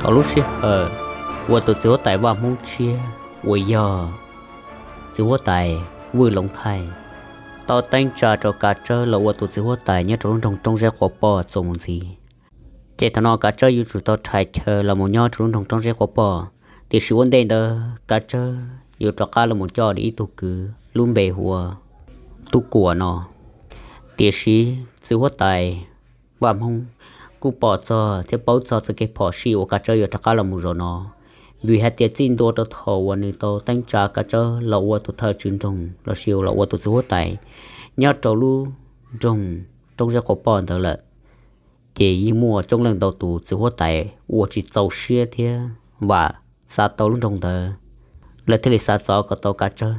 Thaum lub sij hawm uas tus txiv huab tais Vaj Hmoob tshiab uas yog txiv huab tais Vwj Loov Thaij tau teeb tsa rau Kav Tsawb los ua tus txiv huab tais nyob rau lub nroog Roob Zeb Quav Poj txuas mus ntxiv, ces thaum no Kav Tsawb yuav tsum tau rhais chaw los mus nyob rau lub nroog Roob Zeb Quav Poj, tiam sis ua ntej ntawd Kav Tsawb yuav rov qab los mus coj nws ib tug kwv lub npe hu ua Tub Kuam no. Tiam sis txiv huab tais Vaj Hmoob kuj pom txog thiab paub txog txoj kev phom sij uas Kav Tsawb yuav rov qab los mus zaum no, vim hais tias txij ntua rau thaum uas nws tau teeb tsa Kav Tsawb los ua tus thawj tswj nroog los sis los ua tus txiv huab tais nyob rau lub nroog Roob Zeb Quav Poj ntawd lawm, ces yeej muaj coob leej ntau tus txiv huab tais uas tsis txaus siab thiab vam xav tau lub nroog ntawd, lawv thiaj li xav txov kom tau Kav Tsawb.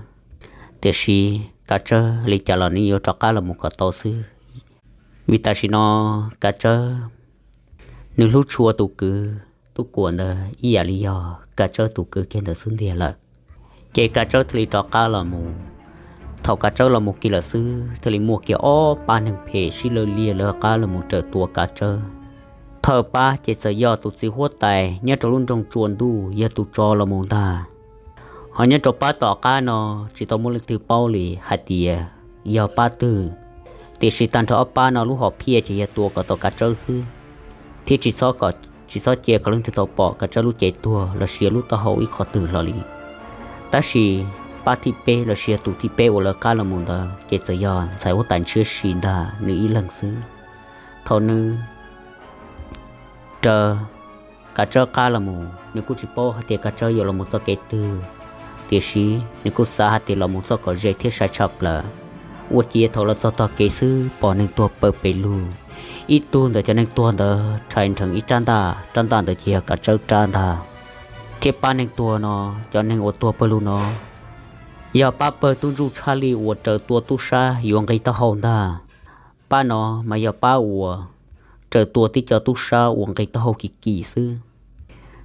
Tiam sis Kav Tsawb li cas los nws yuav rov qab los mus kom tau xwb, vim tam sim no Kav Tsawb nws hlub tshua tus kwv Tub Kuam ntawd ib yam li yog Kav Tsawb tus kwv kiag ntawd xwb ntiag lawm. Ces Kav Tsawb thiaj li rov qab los mus. Thaum Kav Tsawb los mus kiag lawm xwb thiaj li muaj kiag ob pab neeg phem sib law liag lawv qab los mus raws tua Kav Tsawb. Thawj pab ces txawm yog tus txiv huab tais nyob rau lub nroog Tsua Ntuj yog tus tso los mus ntag. Ho nyob rau pab tom qab no tsis tau muaj leej twg paub li hais tias yog pab twg, tiam sis tag nrho ob pab no lub hom phiaj ces yog tua kom tau Kav Tsawb xwb, thiab tsis txhob kom, tsis txhob cia kom leej twg tau pom Kav Tsawb lub cev tuag los sis lub taub hau ib qho twg hlo li. Tab sis pab thib peb los sis yog tus thib peb uas lawv qab los mus ntawd ces txawm yog ntxhais huab tais Ntshiab Si ntag nws ib leeg xwb. Thaum nws raws Kav Tsawb qab los mus, nws kuj tsis paub hais tias Kav Tsawb yuav los mus txoj kev twg, tiam sis nws kuj xav hais tias los mus txoj kom ze thiab sai tshaj plaws. Ua ciav thaum los txog tog kev xwb pom neeg tuag pawg pes lug, ib tug ntawm cov neeg tuag ntawd rhais nrheev ib rab ntaj, rab ntaj ntawd ces yog Kav Tsawb rab ntag. Thiab pab neeg tuag no, cov neeg uas tuag pawg lug no yog pab pawg tub ntsuj tshaj lij uas raws tua tub sab yuav nqi taub hau ntag. Pab no mas yog pab uas raws tua tib co tub sab uas nqi taub hau kim kim xwb,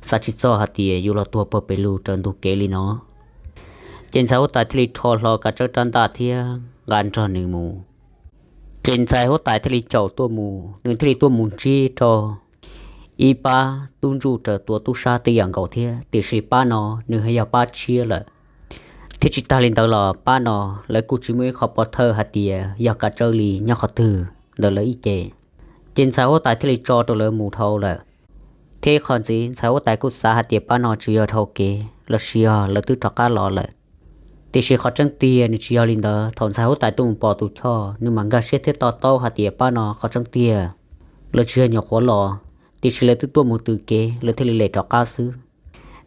xav tsis txog hais tias yuav los tuag pawg pes lug raws ntug kev li no. Ces ntxhais huab tais thiaj li rho hlo Kav Tsawb rab ntaj thiab nqa nrog nws mus. Ces ntxhais huab tais thiaj li caum tuaj mus, nws thiaj li tuaj mus ntsib rau ib pab tub ntsuj raws tua tub sab tib yam nkaus thiab, tiam sis pab no nws yog pab tshiab lawm. Thiab tsis tag li ntawd los pab no lawv kuj tsis muaj ib qho pov thawj hais tias yog Kav Tsawb li nyob qhov twg ntawm lawv ib ce. Ces ntxhais huab tais thiaj li tso rau lawv mus dhau lawm. Thiab ib qho ntxiv ntxhais huab tais kuj xav hais tias pab no tsuas yog dhau kev los sis yog lawv twb rov qab los lawm. Tiam sis qhov tseeb tiag nws tsis yog li ntawd. Thaum ntxhais huab tais tuaj mus pom tus choj, nws mam nkag siab thiab to taub hais tias pab no qhov tseeb tiag lawv tsis yog nyuam qhuav los, tiam sis lawv twb tuaj mus twm kev, lawv thiaj li lem rov qab xwb.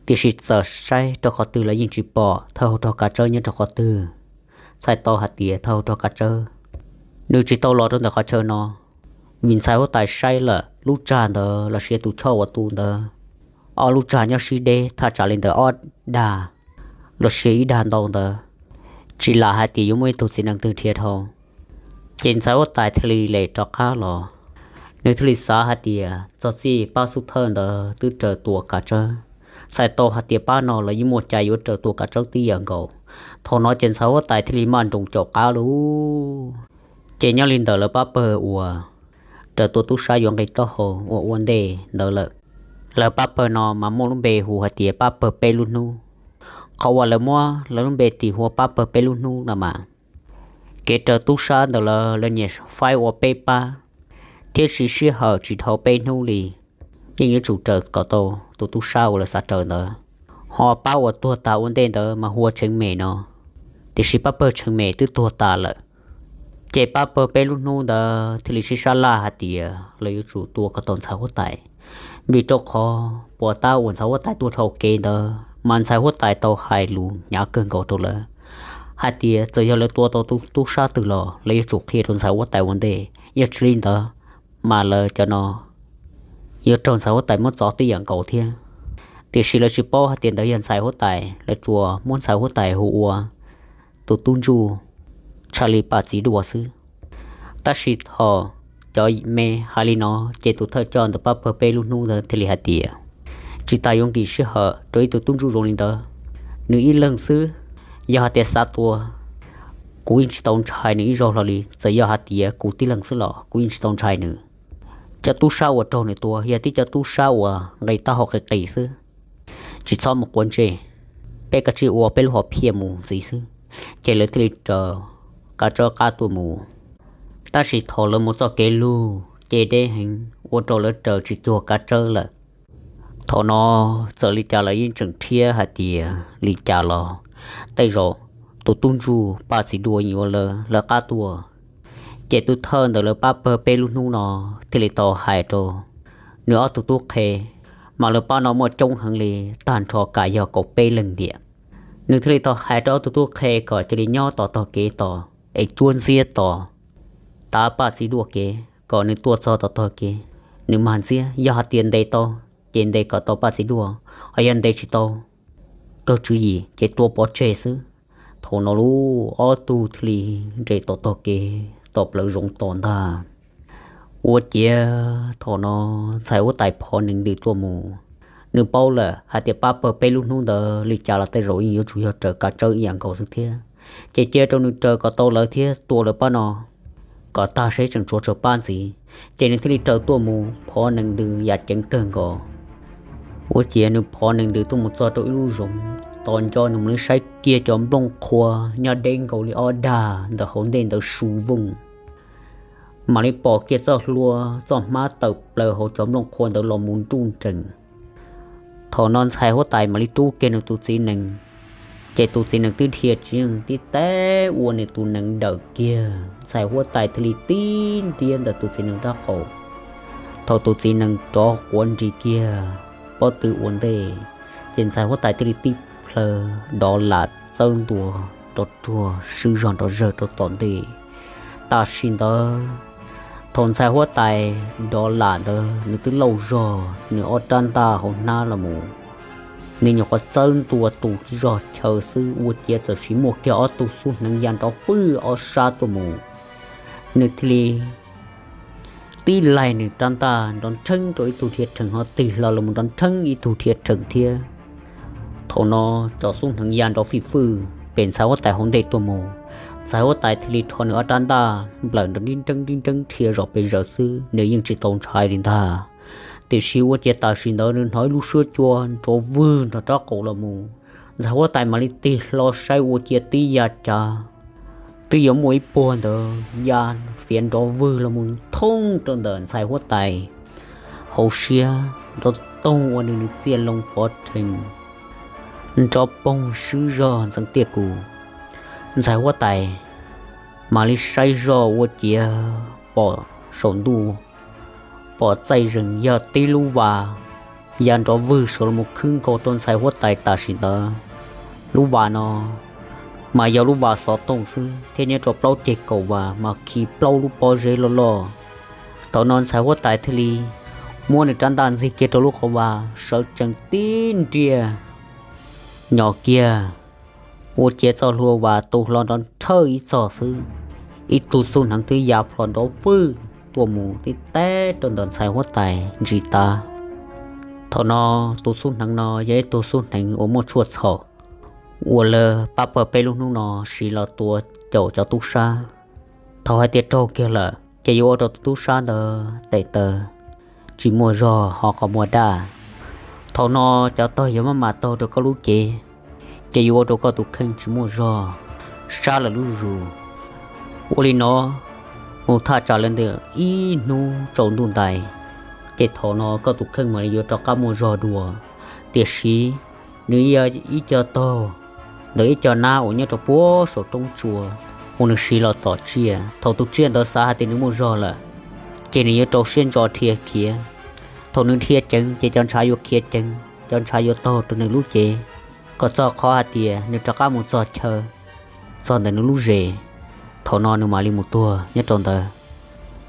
Tiam sis txawm saib rau qhov twg los yeej tsis pom thawj hauv rog Kav Tsawb nyob rau qhov twg. Txhais tau hais tias thawj hauv rog Kav Tsawb nws tsis tau los rau ntawm qhov chaw no, vim ntxhais huab tais saib lawm lub tsag ntawd los sis tus choj uas tu ntawd, ob lub tsag nyob sib deb thaj tsam li ntawm ob dag los sis ib dag ntau ntawd, tsis lam hais tias yuav muaj ib tug txiv neej twg dhia dhau. Ces ntxhais huab tais thiaj li lem rov qab los. Nws thiaj li xav hais tias txog txij pab xub thawj ntawd twb raws tua Kav Tsawb, txhais tau hais tias pab no los yeej muaj cai yuav raws tua Kav Tsawb tib yam nkaus. Thaum no ces ntxhais huab tais thiaj li maj nroos caum qab lauj. Ces nyob li ntawm lawv pab pawg uas raws tua tub sab yuav nqi taub hau uas ua ntej ntawd lawm, lawv pab pawg no mas muaj lub npe hu hais tias pab pawg peb lub hnub. Qhov uas lawv muab lawv lub npe tis hu ua pab pawg peb lub hnub no mas, kev raws tub sab ntawm lawv, lawv nyiam faib ua peb pab, thiab siv sij hawm tsis dhau peb hnub li, yeej yuav tsum raws kom tau tus tub sab uas lawv xav raws ntawd. Ho pab uas tuag tas ua ntej ntawd mas hu ua Tseev Mem no, tiam sis pab pawg Tseev Mem twb tuag tas lawm. Ces pab pawg peb lub hnub ntawd thiaj li sib sab laj hais tias lawv yuav tsum tua kom tau ntxhais huab tais, vim rau qhov puas tab uas ntxhais huab tais tuaj dhau kev ntawd mas ntxhais huab tais tau hais lus hnyav kawg nkaus rau lawv hais tias txawm yog lawv tua tau tus tub sab twg los lawv yuav tsum qhia rau ntxhais huab tais ua ntej, yog tsis li ntawd mas lawv cov no yuav raug ntxhais huab tais muab txov tib yam nkaus thiab. Tiam sis lawv tsis paub hais tias ntawd yog ntxhais huab tais, lawv tsuas muab ntxhais huab tais hu ua tus tub ntsuj tshaj li paj txiv dua xwb. Tab sis thaum cov me hais li no, ces tus thawj coj ntawm pab pawg peb lub hnub ntawd thiaj li hais tias, tsis tas yuav nkim sij hawm rau ib tug tub ntsuj zoo li ntawd, nws ib leeg xwb. Yog hais tias xav tua, kuv yeej tsis tau ntshai nws ib zaug hlo li. Txawm yog hais tias kuv tib leeg xwb los kuv yeej tsis tau ntshai nws. cov tub sab uas raug nws tua yog tib cov tub sab uas nqis taub hau qis qis xwb, tsis txhob mus quav ntsej, peb kav tsij ua peb lub hom phiaj mus ntxiv xwb. Ces lawv thiaj li raws kav tsawb qab tuaj mus. Tab sis thaum lawv mus txoj kev lug ces deb heev ua rau lawv raws tsis cuag kav tsawb lawm. Thaum no txawm li cas lawv yeej tseem rhiab hais tias li cas los tej zaum tus tub ntsuj Paj Txiv Duaj yuav lawv lawv qab tuaj. Ces tus thawj ntawm lawv pab pawg peb lub hnub no thiaj li tau hais rau nws ob tug tub qhe, mas lawv pab no muaj coob heev li, tag nrho kam yog kaum peb leeg tiam. Nws thiaj li tau hais rau ob tug tub qhe kom cia li nyob tom tog kev tos es cuab ntxiab tos tav Paj Txiv Duaj kev kom nws tuaj txog tom tog kev, nws mag ntxiab. Yog hais tias ntes tau ces ntes kom tau Paj Txiv Duaj, ho yog ntes tsis tau kawg tswv yim ces tua pov tseg xwb. Thaum no lub ob tug thiaj li nres tom tog kev tom plawv zoov tos ntag. Ua ciav thaum no ntxhais huab tais phov nees ntws tuaj mus, nws paub lawm hais tias pab pawg peb lub hnub ntawd li cas los tej zaum yeej yuav tsum yog raws kav tsawb ib yam nkaus xwb thiab. Ces cia rau nws raws kom tau lawv thiab tua lawv pab no kom tag seb tseem tshuav tsawg pab ntxiv. Ces nws thiaj li raws tuaj mus phov nees ntws yam ceev kawg nkaus. Ua ciav nws phov nees ntws tuaj mus txog rau ib lub zoov, tos nco nws mam li saib kiag cov nplooj qhuav nyob deb nkaus li ob dag ntawm hauv ntej ntawd su vooj, mam li pom kiag txoj hlua txoj hmab tawm plaws hauv cov nplooj qhuav ntawd los mus nruj nrees. Thaum no ntxhais huab tais mam li rub kiag nws tus txiv nees, ces tus txiv nees twb dhia tsis yeej tib teb ua nws tus nees dawm kiag, ntxhais huab tais thiaj li tib ntiab ntawm tus txiv nees rab qau. Thaum tus txiv nees rov quav nris kiag pob tw ua ntej, ces ntxhais huab tais thiaj li tib plhaw dov lam txawb ntua rov ruag swb zog nrov zawg rau tom ntej. Tam sim ntawd thaum ntxhais huab tais dov lam ntawd nws twb lauj zog nws ob rab ntaj hauv hnab los mus, nws nyuam qhuav txawb ntua tus zog chaw xwb ua ciav txawm sis muaj kiag ob tug xub hneev ya nrov fwj ob sab tuaj mus. Nws thiaj li tib laig nws rab ntaj nrov nrheeb rau ib tug dhia rhees ho tig hlo los mus nrov nrheeb ib tug dhia rhees thiab. Thaum no cov xub hneev ya nrov fij fwj pem ntxhais huab tais hauv ntej tuaj mus, ntxhais huab tais thiaj li rho nws ob rab ntaj nplawm nrov nrib nreeb nrib nreeb dhia zom pes zaws xwb, nws yeej tsis tau ntshai li ntag. Tiam sis ua ciav tam sim ntawd nws hnov ib lub suab cua nrov vwg nrog rab qau los mus, ntxhais huab tais mam li tig hlo saib ua ciav tib ya cav twb yuav muaj ib puag ntawd ya fiav nrov vwg los mus thooj rau ntawm ntxhais huab tais hauv siab nrov toog ua nws nws txiaj loo pov rhees nrov poog swb zog ntxeev tiaj kus. Ntxhais huab tais mam li saib zoj ua ciav pom saum ntuj pom txaij zees yog tib lub vas ya nrov vwg sawv los mus khwb nkaus rau ntxhais huab tais tam sim ntawd. Lub vas no mas yog lub vas xov tooj xwb thiab nyob rau plaub ceg kaum vas mas khi plaub lub pob zeb loj loj. Thaum no ntxhais huab tais thiaj li muab nws rab ntaj ntxig kiag rau lub qhov vas sawv tsees tib nriag nyos kiag, ua ciav txoj hlua vas tu hlo nrov nrhawj ib txog xwb, ib tug xub hneev twb ya plho nrov vwg tuaj mus tib teb rau ntawm ntxhais huab tais ntsis tav. Thaum no tus xub hneev no yog ib tug xub hneev uas muaj tshuaj txhaum uas lawv pab pawg peb lub hnub no siv los tua caum cov tub sab. Thaum hais tias raug kiag lawm ces yuav ua rau tus tub sab ntawd tes taw tsis muaj zog ho qhov muag daj. Thaum no cov tog yuav maj mam taug rau koj lub cev, ces yuav ua rau koj tus kheej tsis muaj zog, sab lawm lub zus. Ua li no mus thaj tsam li ntawm ib hnub tsaus ntuj ntais, ces thaum no koj tus kheej mam li yuav rov qab muaj zog dua. Tiam sis nws yog ib co taug ntawm ib co nab uas nyob rau puag saum roob tsua uas nws siv los tom tsiaj. Thaum tus tsiaj ntawd xav hais tias nws muaj zog lawm, ces nws yuav rau siab ntso dhia khiav. Thaum nws dhia ceev ces cov ntshav yuav khiav ceev, cov ntshav yuav taug rau nws lub cev kom txog qhov hais tias nws rov qab mus txog chaw, txog ntawm nws lub zes. Thaum no nws mam li mus tuag nyob rau ntawd,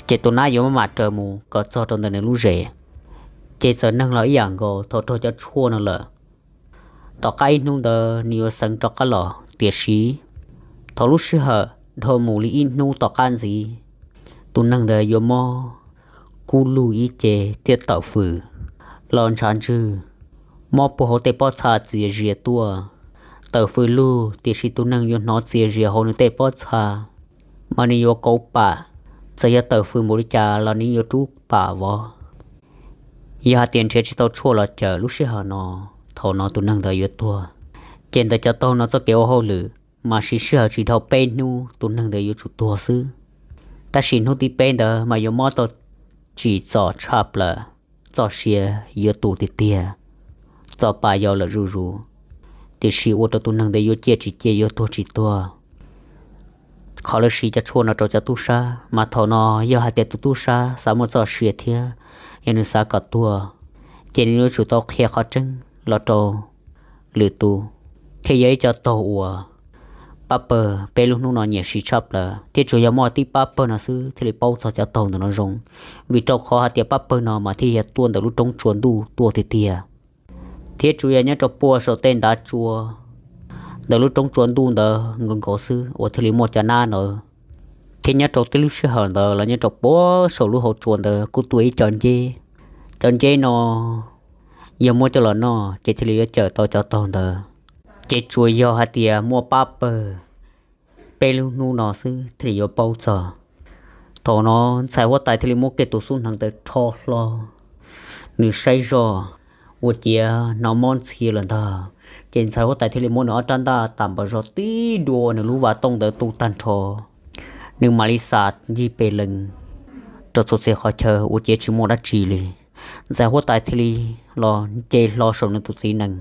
ces tus nab yuav maj mam raws mus kom txog rau ntawm nws lub zes. Ces txawm neeg los ib yam nkaus thaum raug cov tshuaj no lawm, tom qab ib hnub ntawd nws yuav xeev rov qab los. Tiam sis thaum lub sij hawm dhau mus li ib hnub tom qab ntxiv, tus neeg ntawd yuav mob kub lug ib ce thiab tawm fws los ntshav ntswg, mob puag hauv tej pob txha txias zias tuaj. Tawm fws lug tiam sis tus neeg yuav hnov txias zias hauv nws tej pob txha, mas nws yuav kauv pam. Txawm yog tawm fws npaum li cas los nws yuav rub pam vov. Yog hais tias nrhiav tsis tau tshuaj los cawm lub sij hawm no, thaum no tus neeg ntawd yuav tuag. Ces ntawm cov taug no txoj kev ua hauj lwm mas siv sij hawm tsis dhau peb hnub tus neeg ntawd yuav tsum tuag xwb. Tab sis hnub thib peb ntawd mas yuav mob tau tsim txom tshaj plaws, txoj sia yuav tu tiag tiag, txom pa yau lawm zuj zus, tiam sis ua rau tus neeg ntawd yuav ciaj tsis ciaj, yuav tuag tsis tuag. Qhov lawv siv cov tshuaj no rau cov tub sab mas thaum no yog hais tias tus tub sab xav muaj txoj sia thiab yog nws xav kom tuag, ces nws yuav tsum tau qhia qhov tseeb los rau lwm tus, thiaj yog ib co taug uas pab pawg peb lub hnub no nyiam siv tshaj plaws, thiab tsuas yog muaj tib pab pawg no xwb thiaj li paub txog cov taug ntawm no zoo, vim rau qhov hais tias pab pawg no mas thiaj yog tuaj ntawm lub roob tsua ntuj tuaj tiag tiag. Thiab tsuas yog nyob rau puag saum tej ntav tsua ntawm lub roob tsua ntuj ntawd nkaus nkaus xwb uas thiaj li muaj cov nab ntawd. Thiab nyob rau tib lub sij hawm ntawd los nyob rau puag saum lub hauv tsua ntawd kuj tuaj ib co nceb. Cov nceb no yog muab coj los noj ces thiaj li yuav cawm tau cov taug ntawd. Ces tsuas yog hais tias muaj pab pawg peb lub hnub no xwb thiaj li yuav paub txog. Thaum no ntxhais huab tais thiaj li muab kiag tus xub hneev ntawd rho hlo, nws saib zoj ua ciav hnov mob ntxhias lawm ntag. Ces ntxhais huab tais thiaj li muab nws ob rab ntaj tas npam zog tib dua ua nws lub vaj tooj ntawd tu tag nrho. Nws mam li xa ncig pes lees rau txhua txhia qhov chaw ua ciav tsis muaj dab tsi li. Ntxhais huab tais thiaj li los nce hlo saum nws tus txiv nees,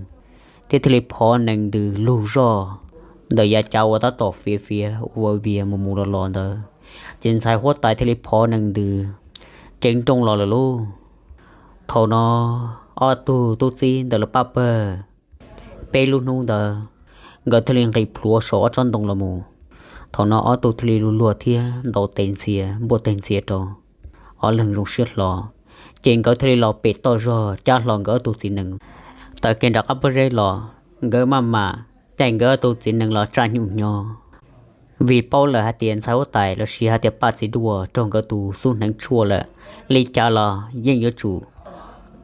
thiab thiaj li phov nees ntws lug zoj ntawm yav cav uas tab tom fiav fiav ua vias mus mus los los ntawd. Ces ntxhais huab tais thiaj li phov nees ntws ceev nrooj los lawm lauj. Thaum no ob tug tub txib ntawm lawv pab pawg peb lub hnub ntawd, nkawd thiaj li nqis plhuav saum ob tsob ntoo los mus. Thaum no ob tug thiaj li luag luag thiab ntaus tes ntxias npuaj tes ntxias rau ob leeg zoo siab hlo. Ces nkawd thiaj li los pem toj zog cab hlo nkawd ob tug txiv nees taws kiag nram qab pob zeb los. Nkawd maj mam caij nkawd ob tug txiv nees los tsaj nyuj nyo, vim paub lawm hais tias ntxhais huab tais los sis hais tias Paj Txiv Duaj raug nkawd tus xub hneev tshuaj lawm, li cas los yeej yuav tsum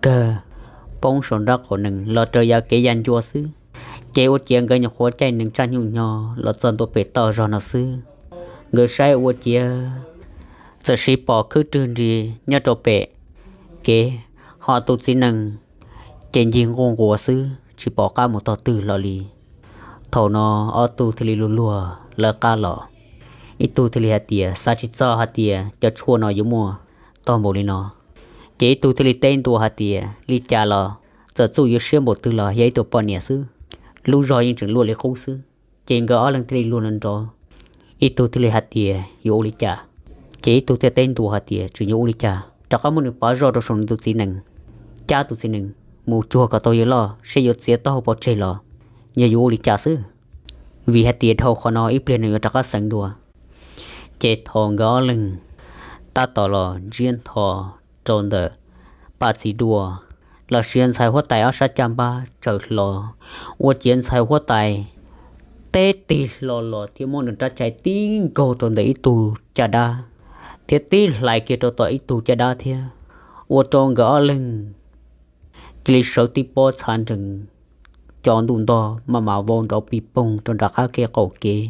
kawg poob saum nraub qaum nees los raws yav kev ya ncua xwb. Ces ua ciav nkawd nyuam qhuav caij nees tsaj nyuj nyo los txog ntua pem toj zog no xwb, nkawd saib ua ciav txawm siv pom khwb rwg nrig nyob rau pem kev, ho tus txiv nees ces ncig nquj nquas xwb tsis pom qab mus tog twg hlo li. Thaum no ob tug thiaj li luag luag lawv qab los. Ib tug thiaj li hais tias xav tsis txog hais tias cov tshuaj no yuav muaj tog npaum li no. Ces ib tug thiaj li teb ntua hais tias li cas los txawm txuj yuav siab npaum twg los yog ib tug poj niam xwb, lub zog yeej tseem luaj li qub xwb. Ces nkawd ob leeg thiaj li luag nrov nrov, ib tug thiaj li hais tias yuav ua li cas, ces ib tug thiaj teb ntua hais tias tseem yuav ua li cas, rov qab muab nws pav zoj rau saum nws tus txiv nees, cab tus txiv nees mus cuag kom tau yuav loj seb yuav txiav taub hau pov tseg los yog yuav ua li cas xwb, vim hais tias dhau qhov no ib pliag nws yuav rov qab xeev dua. Ces thaum nkawd ob leeg tab tom los ntsiab ntho rau ntawm Paj Txiv Duaj los sis ntxhais huab tais ob sab caj npab tsaws hlo, ua ciav ntxhais huab tais teb tig hlo los thiab muab nws rab cai tib nkaug rau ntawm ib tug caj dab, thiab tib hlais kiag rau tom ib tug caj dab thiab, ua rau nkawd ob leeg cia li sawv tib pob txha nrees, co ntuj ntog maj mam vau nrov pis poog rau nram qab kev qaum kev.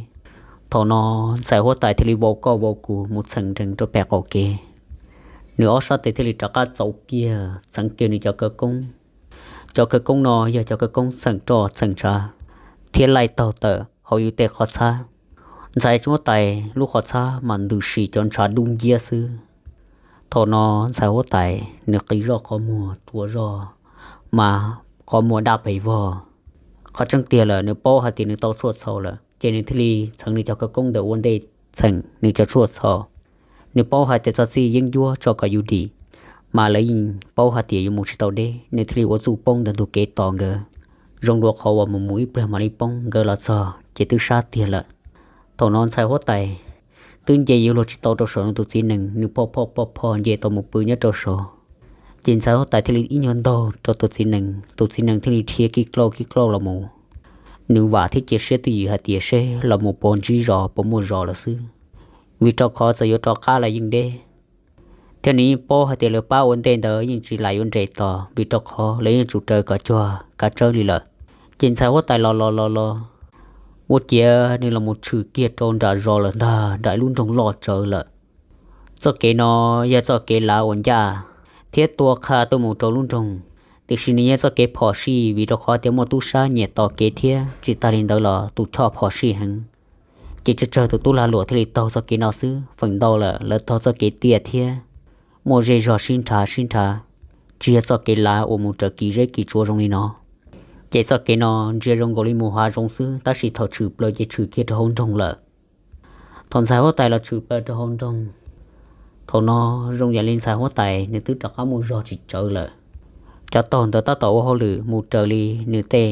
Thaum no ntxhais huab tais thiaj li vau koj vau kuv mus txheem nrees rau pem qaum kev, nws ob sab tes thiaj li rov qab txaus kiag txheev kiag nws cov khawv koob. Cov khawv koob no yog cov khawv koob txheem roj txheem ntshav thiab laij taug tawm hauv yus tej qhov txhab. Ntxhais huab tais lub qhov txhab mas ntws si cov ntshav dub nciab xwb. Thaum no ntxhais huab tais nws qi zoj qhov muag rua zog, mas qhov muag daj pes vog. Qhov tseeb tiag lawm nws paub hais tias nws tau tshuaj txhaum lawm, ces nws thiaj li txheev nws cov khawv koob ntawd ua ntej txheem nws cov tshuaj txhaum. Nws paub hais tias txog txij yeeb ncuab tso kom yus dim, mas lawv yeej paub hais tias yuav mus tsis tau deb, nws thiaj li ua txuj poob ntawm ntug kev tos nkawd. Zoo dua qhov uas mus mus ib pliag mam li poob, nkawd los txog ces twb sab tiag lawm. Thaum no ntxhais huab tais twb nce yuav luag tsis tau rau saum nws tus txiv nees, nws phoj phoj phoj phoj nce tau mus pw nyob rau saud. Ces ntxhais huab tais thiaj li ib nyuag ntaug rau tus txiv nees, tus txiv nees thiaj li dhia kij klauj kij klauj los mus. Nws vam thiab cia siab twj ywm hais tias seb los mus puas ntsib zos puas muaj zos lawm xwb, vim rau qhov txawm yuav rov qab los yeej deb. Thiab nws yeej paub hais tias lawv pab ua ntej ntawd yeej tsis lam yuav nres tos, vim rau qhov lawv yeej tsum raws kom cuag kav tsawb li lawm. Ces ntxhais huab tais los los los los, ua ciav nws los mus tshwm kiag rau nram zos lawm ntag, nram ib lub nroog loj tsawv lawm. Txoj kev no yog txoj kev lav uas ncaj thiab tua qha tuaj mus rau lub nroog, tiam sis nws yog txoj kev phom sij vim rau qhov tias muaj tub sab nyiam tos kev thiab tsis tas li ntawd los tus choj phom sij heev. Ces tsawg tsawg tus tub lag luam thiaj li taug txoj kev no xwb, feem ntau lawm lawv taug txoj kev tiaj thiab muaj zej zog sib nrhav sib nrhav, tsis yog txoj kev lav uas mus raws kis zeb kis tsua zoo li no. Ces txoj kev no ntsia zoo nkaus li mus hav zoov xwb, tab sis thaum tshwm plaws ces tshwm kiag rau hauv nroog lawm. Thaum ntxhais huab tais los tshwm plaws rau hauv nroog, thaum no zoo yam li ntxhais huab tais nws twb rov qab muaj zog tsis tsawv lawm. Cov taug ntawd tab tom ua hauj lwm mus raws li nws tej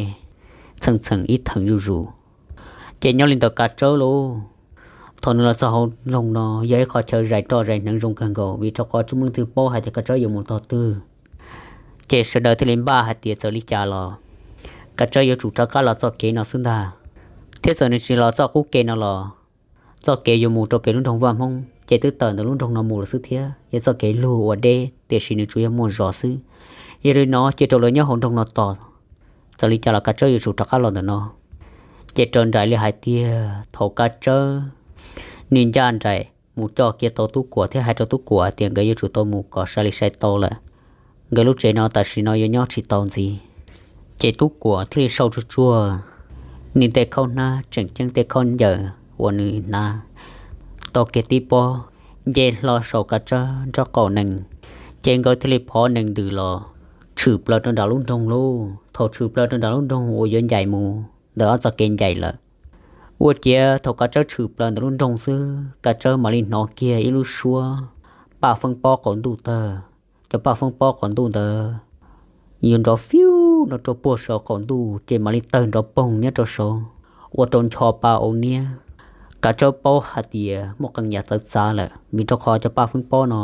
txheej txheem ib theem zuj zus. Ces nyob li ntawd Kav Tsawb lauj, thaum nws los txog hauv nroog no yog ib qho chaw zais roj zais hneev zoo kawg nkaus, vim rau qhov tsis muaj leej twg paub hais tias Kav Tsawb yuav mus tog twg. Ces sawv daws thiaj li npaj hais tias txawm li cas los Kav Tsawb yuav tsum rov qab los txoj kev no xwb ntag, thiab txawm nws tsis los txoj qub kev no los txoj kev yuav mus rau pem lub nroog Vaj Hmoob ces twb tawm ntawm lub nroog no mus lawm xwb thiab, yog txoj kev lug ua deb tiam sis nws tsuas yog muaj zos xwb. Yog li no cia rau lawv nyob hauv nroog no tos, txawm li cas los Kav Tsawb yuav tsum rov qab los ntawm no. Ces raws nraim li hais tias thaum Kav Tsawb nws ncaj nraim mus coj kiag tau Tub Kuam thiab hais rau Tub Kuam hais tias nkawd yuav tsum tau mus kom sai li sai tau lawm, nkawd lub tsev no tam sim no yuav nyob tsis tau ntxiv. Ces Tub Kuam thiaj li sau tsuag tsuag nws tej khaub hnab tseem ceeb, tej khaub ncaws uas nws hnav tau kiag tib pob, nce hlo saum Kav Tsawb nraub qaum nees, ces nkawd thiaj li phov nees ntws los tshwm plaws rau nram lub nroog lauj. Thaum tshwm plaws rau nram lub nroog uas yuav ncaim mus ntawm ob txoj kev ncaim lawm, ua ciav thaum Kav Tsawb tshwm plaws ntawm lub nroog xwb, Kav Tsawb mam li hnov kiag ib lub suab paj feeb pob qaum ntuj tawg. Cov paj feeb pob qaum ntuj ntawd yuav nrov fiub no rau puag saum qaum ntuj ces mam li tawg nrov poog nyob rau saud, ua rau ncho pa au niab. Kav Tsawb paub hais tias muaj qee yam txawv txav lawm, vim rau qhov cov paj feeb pob no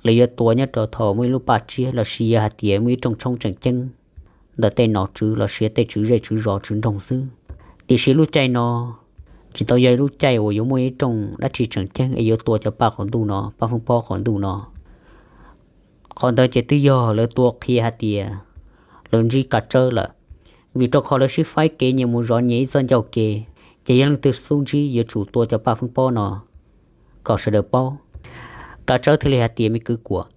lawv yuav tua nyob rau thaum muaj ib lub paj tsiab los sis yog hais tias muaj ib rooj tshoob tseem ceeb ntawm tej nom tswv los sis tej tswv zej tswv zos tswv nroog xwb. Tiam sis lub caij no tsis tau yog ib lub caij uas yuav muaj ib rooj dab tsi tseem ceeb es yuav tua cov paj qaum ntuj no, paj feeb pob qaum ntuj no. Qhov ntawd ces twb yog lawv tua qhia hais tias lawv ntsib Kav Tsawb lawm, vim rau qhov lawv sib faib kev nyias mus zov nyias ib txoj ncauj ke, ces yog leej twg xub ntsib yuav tsum tua cov paj feeb pob no kom sawv daws paub. Kav Tsawb thiaj li hais tias, Me kwv Kuam,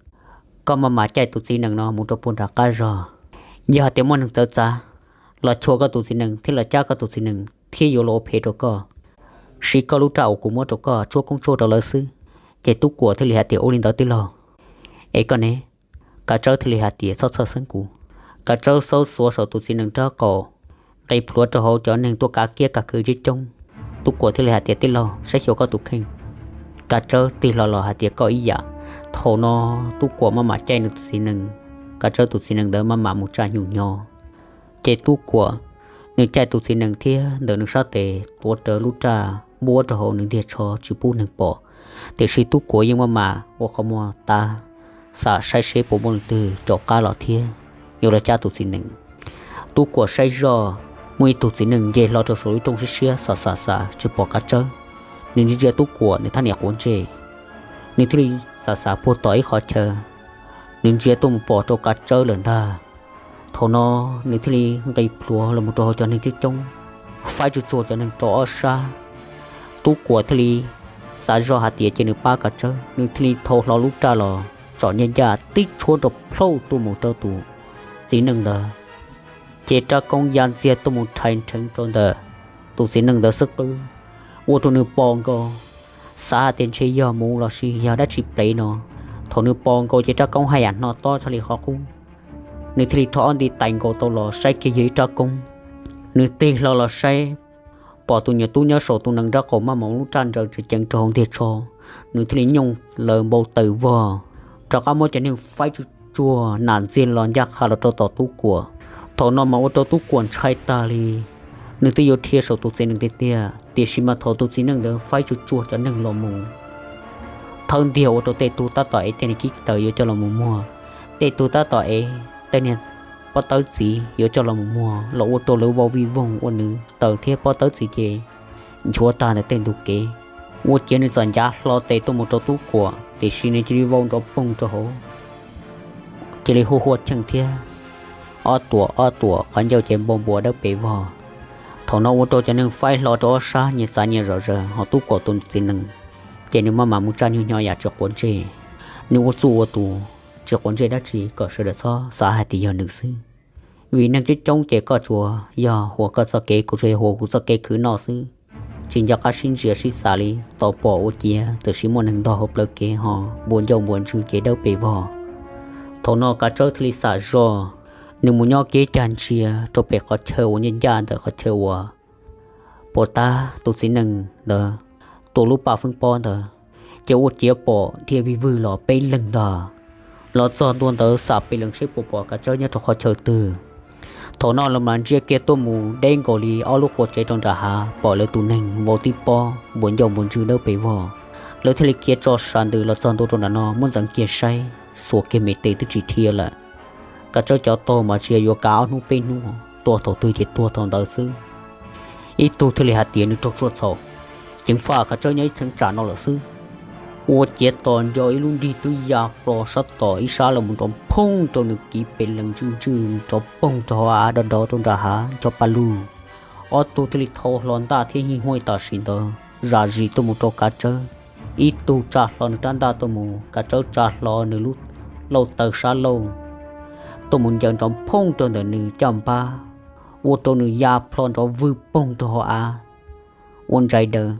koj maj mam caij tus txiv nees no mus rau puag nram qab zog. Yog hais tias muaj neeg txawv txav los chua koj tus txiv nees thiab los cab koj tus txiv nees thiab yuav los ua phem rau koj, siv koj lub raj uas kuv muab rau koj tsuab koob tsuab rau lawv xwb. Ces Tub Kuam thiaj li hais tias, Ua li ntawd tij laug. Es koj ne? Kav Tsawb thiaj li hais tias, Txhob txhawj xeeb kuv. Kav Tsawb xaub xuav saum tus txiv nees nraub qaum, nqis plhuav rau hauv cov neeg tuaj kav kiab kav khw coob coob. Tub Kuam thiaj li hais tias, Tij laug, saib xyuas koj tus kheej. Kav Tsawb tig hlo los hais tias, Koj ib yam. Thaum no Tub Kuam maj mam caij nws tus txiv nees, Kav Tsawb tus txiv nees ntawd maj mam mus tsa nyuj nyo. Ces Tub Kuam nws caij tus txiv nees thiab ntawm nws sab tes tuav rawv lub raj npuab rau hauv nws ntiag tsho tsis pub neeg pom. Tiam sis Tub Kuam yeej maj mam ua qhov muag tav xam saib seb puas muaj leej twg caum qab los thiab yuav los cab tus txiv nees. Tub Kuam saib zoj, muaj ib tug txiv nees nce hlo rau saum lub rooj siab siab xam xam xam tsis pom Kav Tsawb. Nws ntsia ntsia Tub Kuam nws thaj niam quav ntsej, nws thiaj li xam xam puag tom ib qhov chaw, nws ntsia tuaj mus pom rau Kav Tsawb lawm ntag. Thaum no nws thiaj li nqis plhuav los mus rau hauv cov neeg coob coob, faib tsuag tsuag cov neeg rau ob sab. Tub Kuam thiaj li xav zoj hais tias cia nws pab Kav Tsawb, nws thiaj li thau hlo lub raj los tsom ncaj ncaj tib tshuab nrov plhauj tuaj mus rau tus txiv neej ntawd. Ces rab koob ya ntxiag tuaj mus rhais nrheev rau ntawm tus txiv neej ntawd xub qwb, ua rau nws pos nkaus, xav hais tias ntshe yog muv los sis yog dab tsi plev no. Thaum nws pos nkaus ces rab koob haj yam hno tob txog li qhov qub. Nws thiaj li rho ob nti tais nkaus tau los saib kiag yog ib rab koob. Nws tig hlo los saib, pom tus nyuam tub nyob saum tus nees nraub qaum maj mam ua lub raj ntsaws tseem ceev rau hauv ntiag tsho. Nws thiaj li nyooj laws npau taws vog, rov qab muab cov neeg faib tsuag tsuag nam ntxiag los ncaj qha los rau tom Tub Kuam. Thaum no mas ua rau Tub Kuam ntshai tag li, nws twb yuav dhia saum tus txiv neej tiag tiag, tiam sis mas thaum tus txiv neej ntawd faib tsuag tsuag cov neeg los mus, thawb ntiag ua rau tej tug tab tom ev tej niag kib taws yuav coj los mus muag, tej tug tab tom ev tej niag pob tawb txiv yuav coj los mus muag los ua rau lawv vau vij voog ua nws taws thiab pob tawb txiv ces nchuav tag ntawm tej ntug kev. Ua ciav nws txawm ncav hlo tes tuaj mus rau Tub Kuam, tiam sis nws cia li vau nrov poog rau hauv, cia li huaj huaj cheej thiab ob tuam ob tuam qhov ncauj ces npau npua dawb pes vog. Thaum no ua rau cov neeg faib hlo rau ob sab nyias txav nyias zom zaws, ho Tub Kuam tus txiv nees ces nws maj mam mus tsa nyuag nyo yam tsis quav ntsej. Nws ua txuj ua tus tsis quav ntsej dab tsi kom sawv daws txhob xav hais tias yog nws xwb. Vim neeg coob coob ces koj tsuas yog huas koj txoj kev, kuv tsuas yog huas kuv txoj kev khwv noj xwb. Tsis nco qab sib ntsia sib xav li, tau pom ua ciav tam sim muaj neeg ntog hauv plawv kev ho npuas ncauj npuas ntswg ces dawb pes vog. Thaum no Kav Tsawb thiaj li xam zog, nws mus nyob kiag cag ntsia rau pem qhov chaw uas ncaj ncaj ntawm qhov chaw uas puas tab tus txiv neej ntawd tua lub paj feeb pob ntawd, ces ua ciav pom dhia vij vwg los peb leeg ntag. Los txog ntua ntawd xam pes lees seb puas pom Kav Tsawb nyob rau qhov chaw twg. Thaum no los mas ntsia kiag tuaj mus deb nkaus li ob lub qua tsev rau nram hav, pom lawv tus neeg vau tib pob npuas ncauj npuas ntswg dawb pes vog. Lawv thiaj li khiav tso sas ntws los txog ntua rau nram no muab ntxeev kiag saib, xuas kiag me tes twb tsis dhia lawm. Kav Tsawb cov taug mas tsis yog yuav kav ob hnub peb hnub, tuag thaum twg ces tuag thaum ntawd xwb. Ib tug thiaj li hais tias nws raug tsuaj txhaum, ceev faj Kav Tsawb nyob ib cheeb tsam no lawm xwb. Ua ciav tos nco ib lub nrig twb ya plo sab tom ib sab los mus nrov phooj rau nws kiv pes lees ntswj ntswj nrov poog rau hauv av dov dov rau nram hav ncho pa lug. Ob tug thiaj li thau hlo ntaj thiab hij huaj tam sim ntawd zam zis tuaj mus rau Kav Tsawb. Ib tug tsa hlo nws rab ntaj tuaj mus, Kav Tsawb tsa hlo nws lub lauj taw sab laug tuaj mus ncaws nrov phooj rau ntawm nws caj npab, ua rau nws ya plho nrov vwg poog rau hauv av. Ua ntsais daws,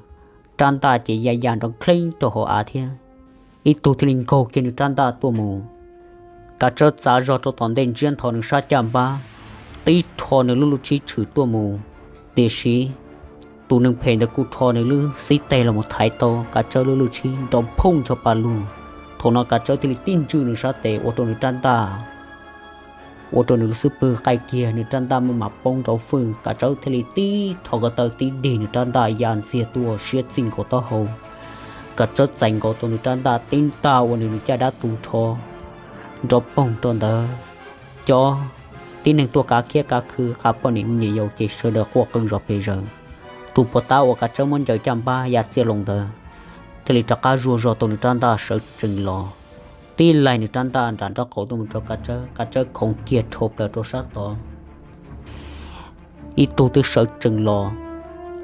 rab ntaj ces ya ya nrov nkhleeb rau hauv av thiab. Ib tug thiaj li nkaug kiag nws rab ntaj tuaj mus. Kav Tsawb txav zog rau tom ntej ntsiab nthos nws sab caj npab, tib rho nws lub lub tshib tshwm tuaj mus. Tiam sis tus neeg phem ntawd kuj rho nws lub xib teg los mus thaiv tau Kav Tsawb lub lub tshib nrov phooj ncho pa lug. Thaum no Kav Tsawb thiaj li tib ntswj nws sab tes ua rau nws rab ntaj, ua rau nws lub xub pwg qaij kiag, nws rab ntaj maj mam poob nrov fwj. Kav Tsawb thiaj li tib rho ko taw tib dig nws rab ntaj ya ntxiag tuaj siab txij nkaus taub hau. Kav Tsawb txais nkaus tau nws rab ntaj tib ntaj ua nws nws caj dab tu nrho nrov poog rau ntawd. Cov tib neeg tuaj kav khiab kav khw, kav poj niam me nyuam yaus ces sawv daws quaj qw zom pes zaws. Tus puas tab uas Kav Tsawb muab ncaws caj npab ya txiaj loo ntawd thiaj li rov qab zuaj zog tau nws rab ntaj sawv tsees los, tib laig nws rab ntaj nram nraub qaum tuaj mus rau Kav Tsawb. Kav Tsawb khoov kiag rhau plaws rau sab tod. Ib tug twb sawv tsees los,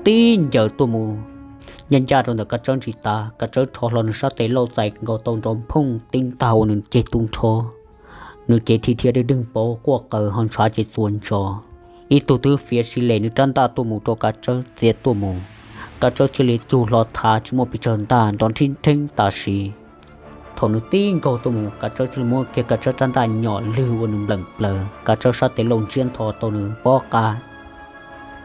tib ncaws tuaj mus ncaj ncaj rau ntawm Kav Tsawb ntsis tav. Kav Tsawb rho hlo nws sab tes lauj txais nkaus tau nrov phooj tib ntaj ua nws ceg tu nrho. Nws cev dhia dhia dwg dwg pauv quaj qaws ho ntshav ces txuas ntsos. Ib tug twb fiav si les nws rab ntaj tuaj mus rau Kav Tsawb txiav tuaj mus. Kav Tsawb thiaj li cug hlo thav tsis muaj pes tsawg ntaj nrov nrhib nrheeb tam sim. Thaum nws tib nkaug tuaj mus, Kav Tsawb thiaj li muab kiag Kav Tsawb rab ntaj nyom lwg ua nws npleem plaws. Kav Tsawb sab tes lauj ntsiab nthos tau nws pob qa.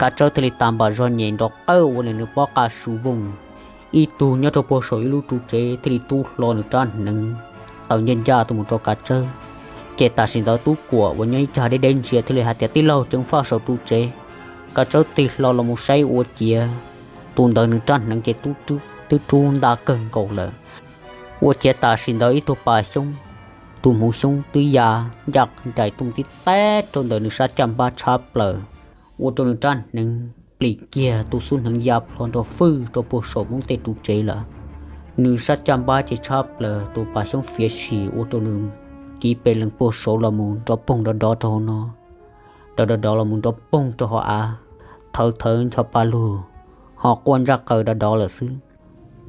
Kav Tsawb thiaj li tas npam zog nyem nrov qawj ua nws nws pob qa su vooj. Ib tug nyob rau puag saum ib lub ru tsev thiaj li rub hlo nws rab hneev taw ncaj ncaj tuaj mus rau Kav Tsawb. Ces tam sim ntawd Tub Kuam uas nyob ib cag deb deb ntsia thiaj li hais tias, Tij laug, ceev faj saum ru tsev. Kav Tsawb tig hlo los mus saib ua ciav tus ntawd nws rab hneev ces twb rub ntaj kawg nkaus lawm. Ua ciav tam sim ntawd ib tug pas xyoob, tus hmuv xyoob twb ya ncaj nraim tuaj mus tib teb rau ntawm nws sab caj npab tshab plaws, ua rau nws rab hneev plis kiag, tus xub hneev ya plho nrov fwj rau puag saum hmoob tej ru tsev lawm. Nws sab caj npab ces tshab plaws, tus pas xyoob fiav sim ua rau nws kiv pes lees puag saud los mus nrov poog dov dov rau hauv no, dov dov dov los mus nrov poog rau hauv av, thawv thawv ncho pa lug, ho quaj ntsaj qaws dov dov lawm xwb.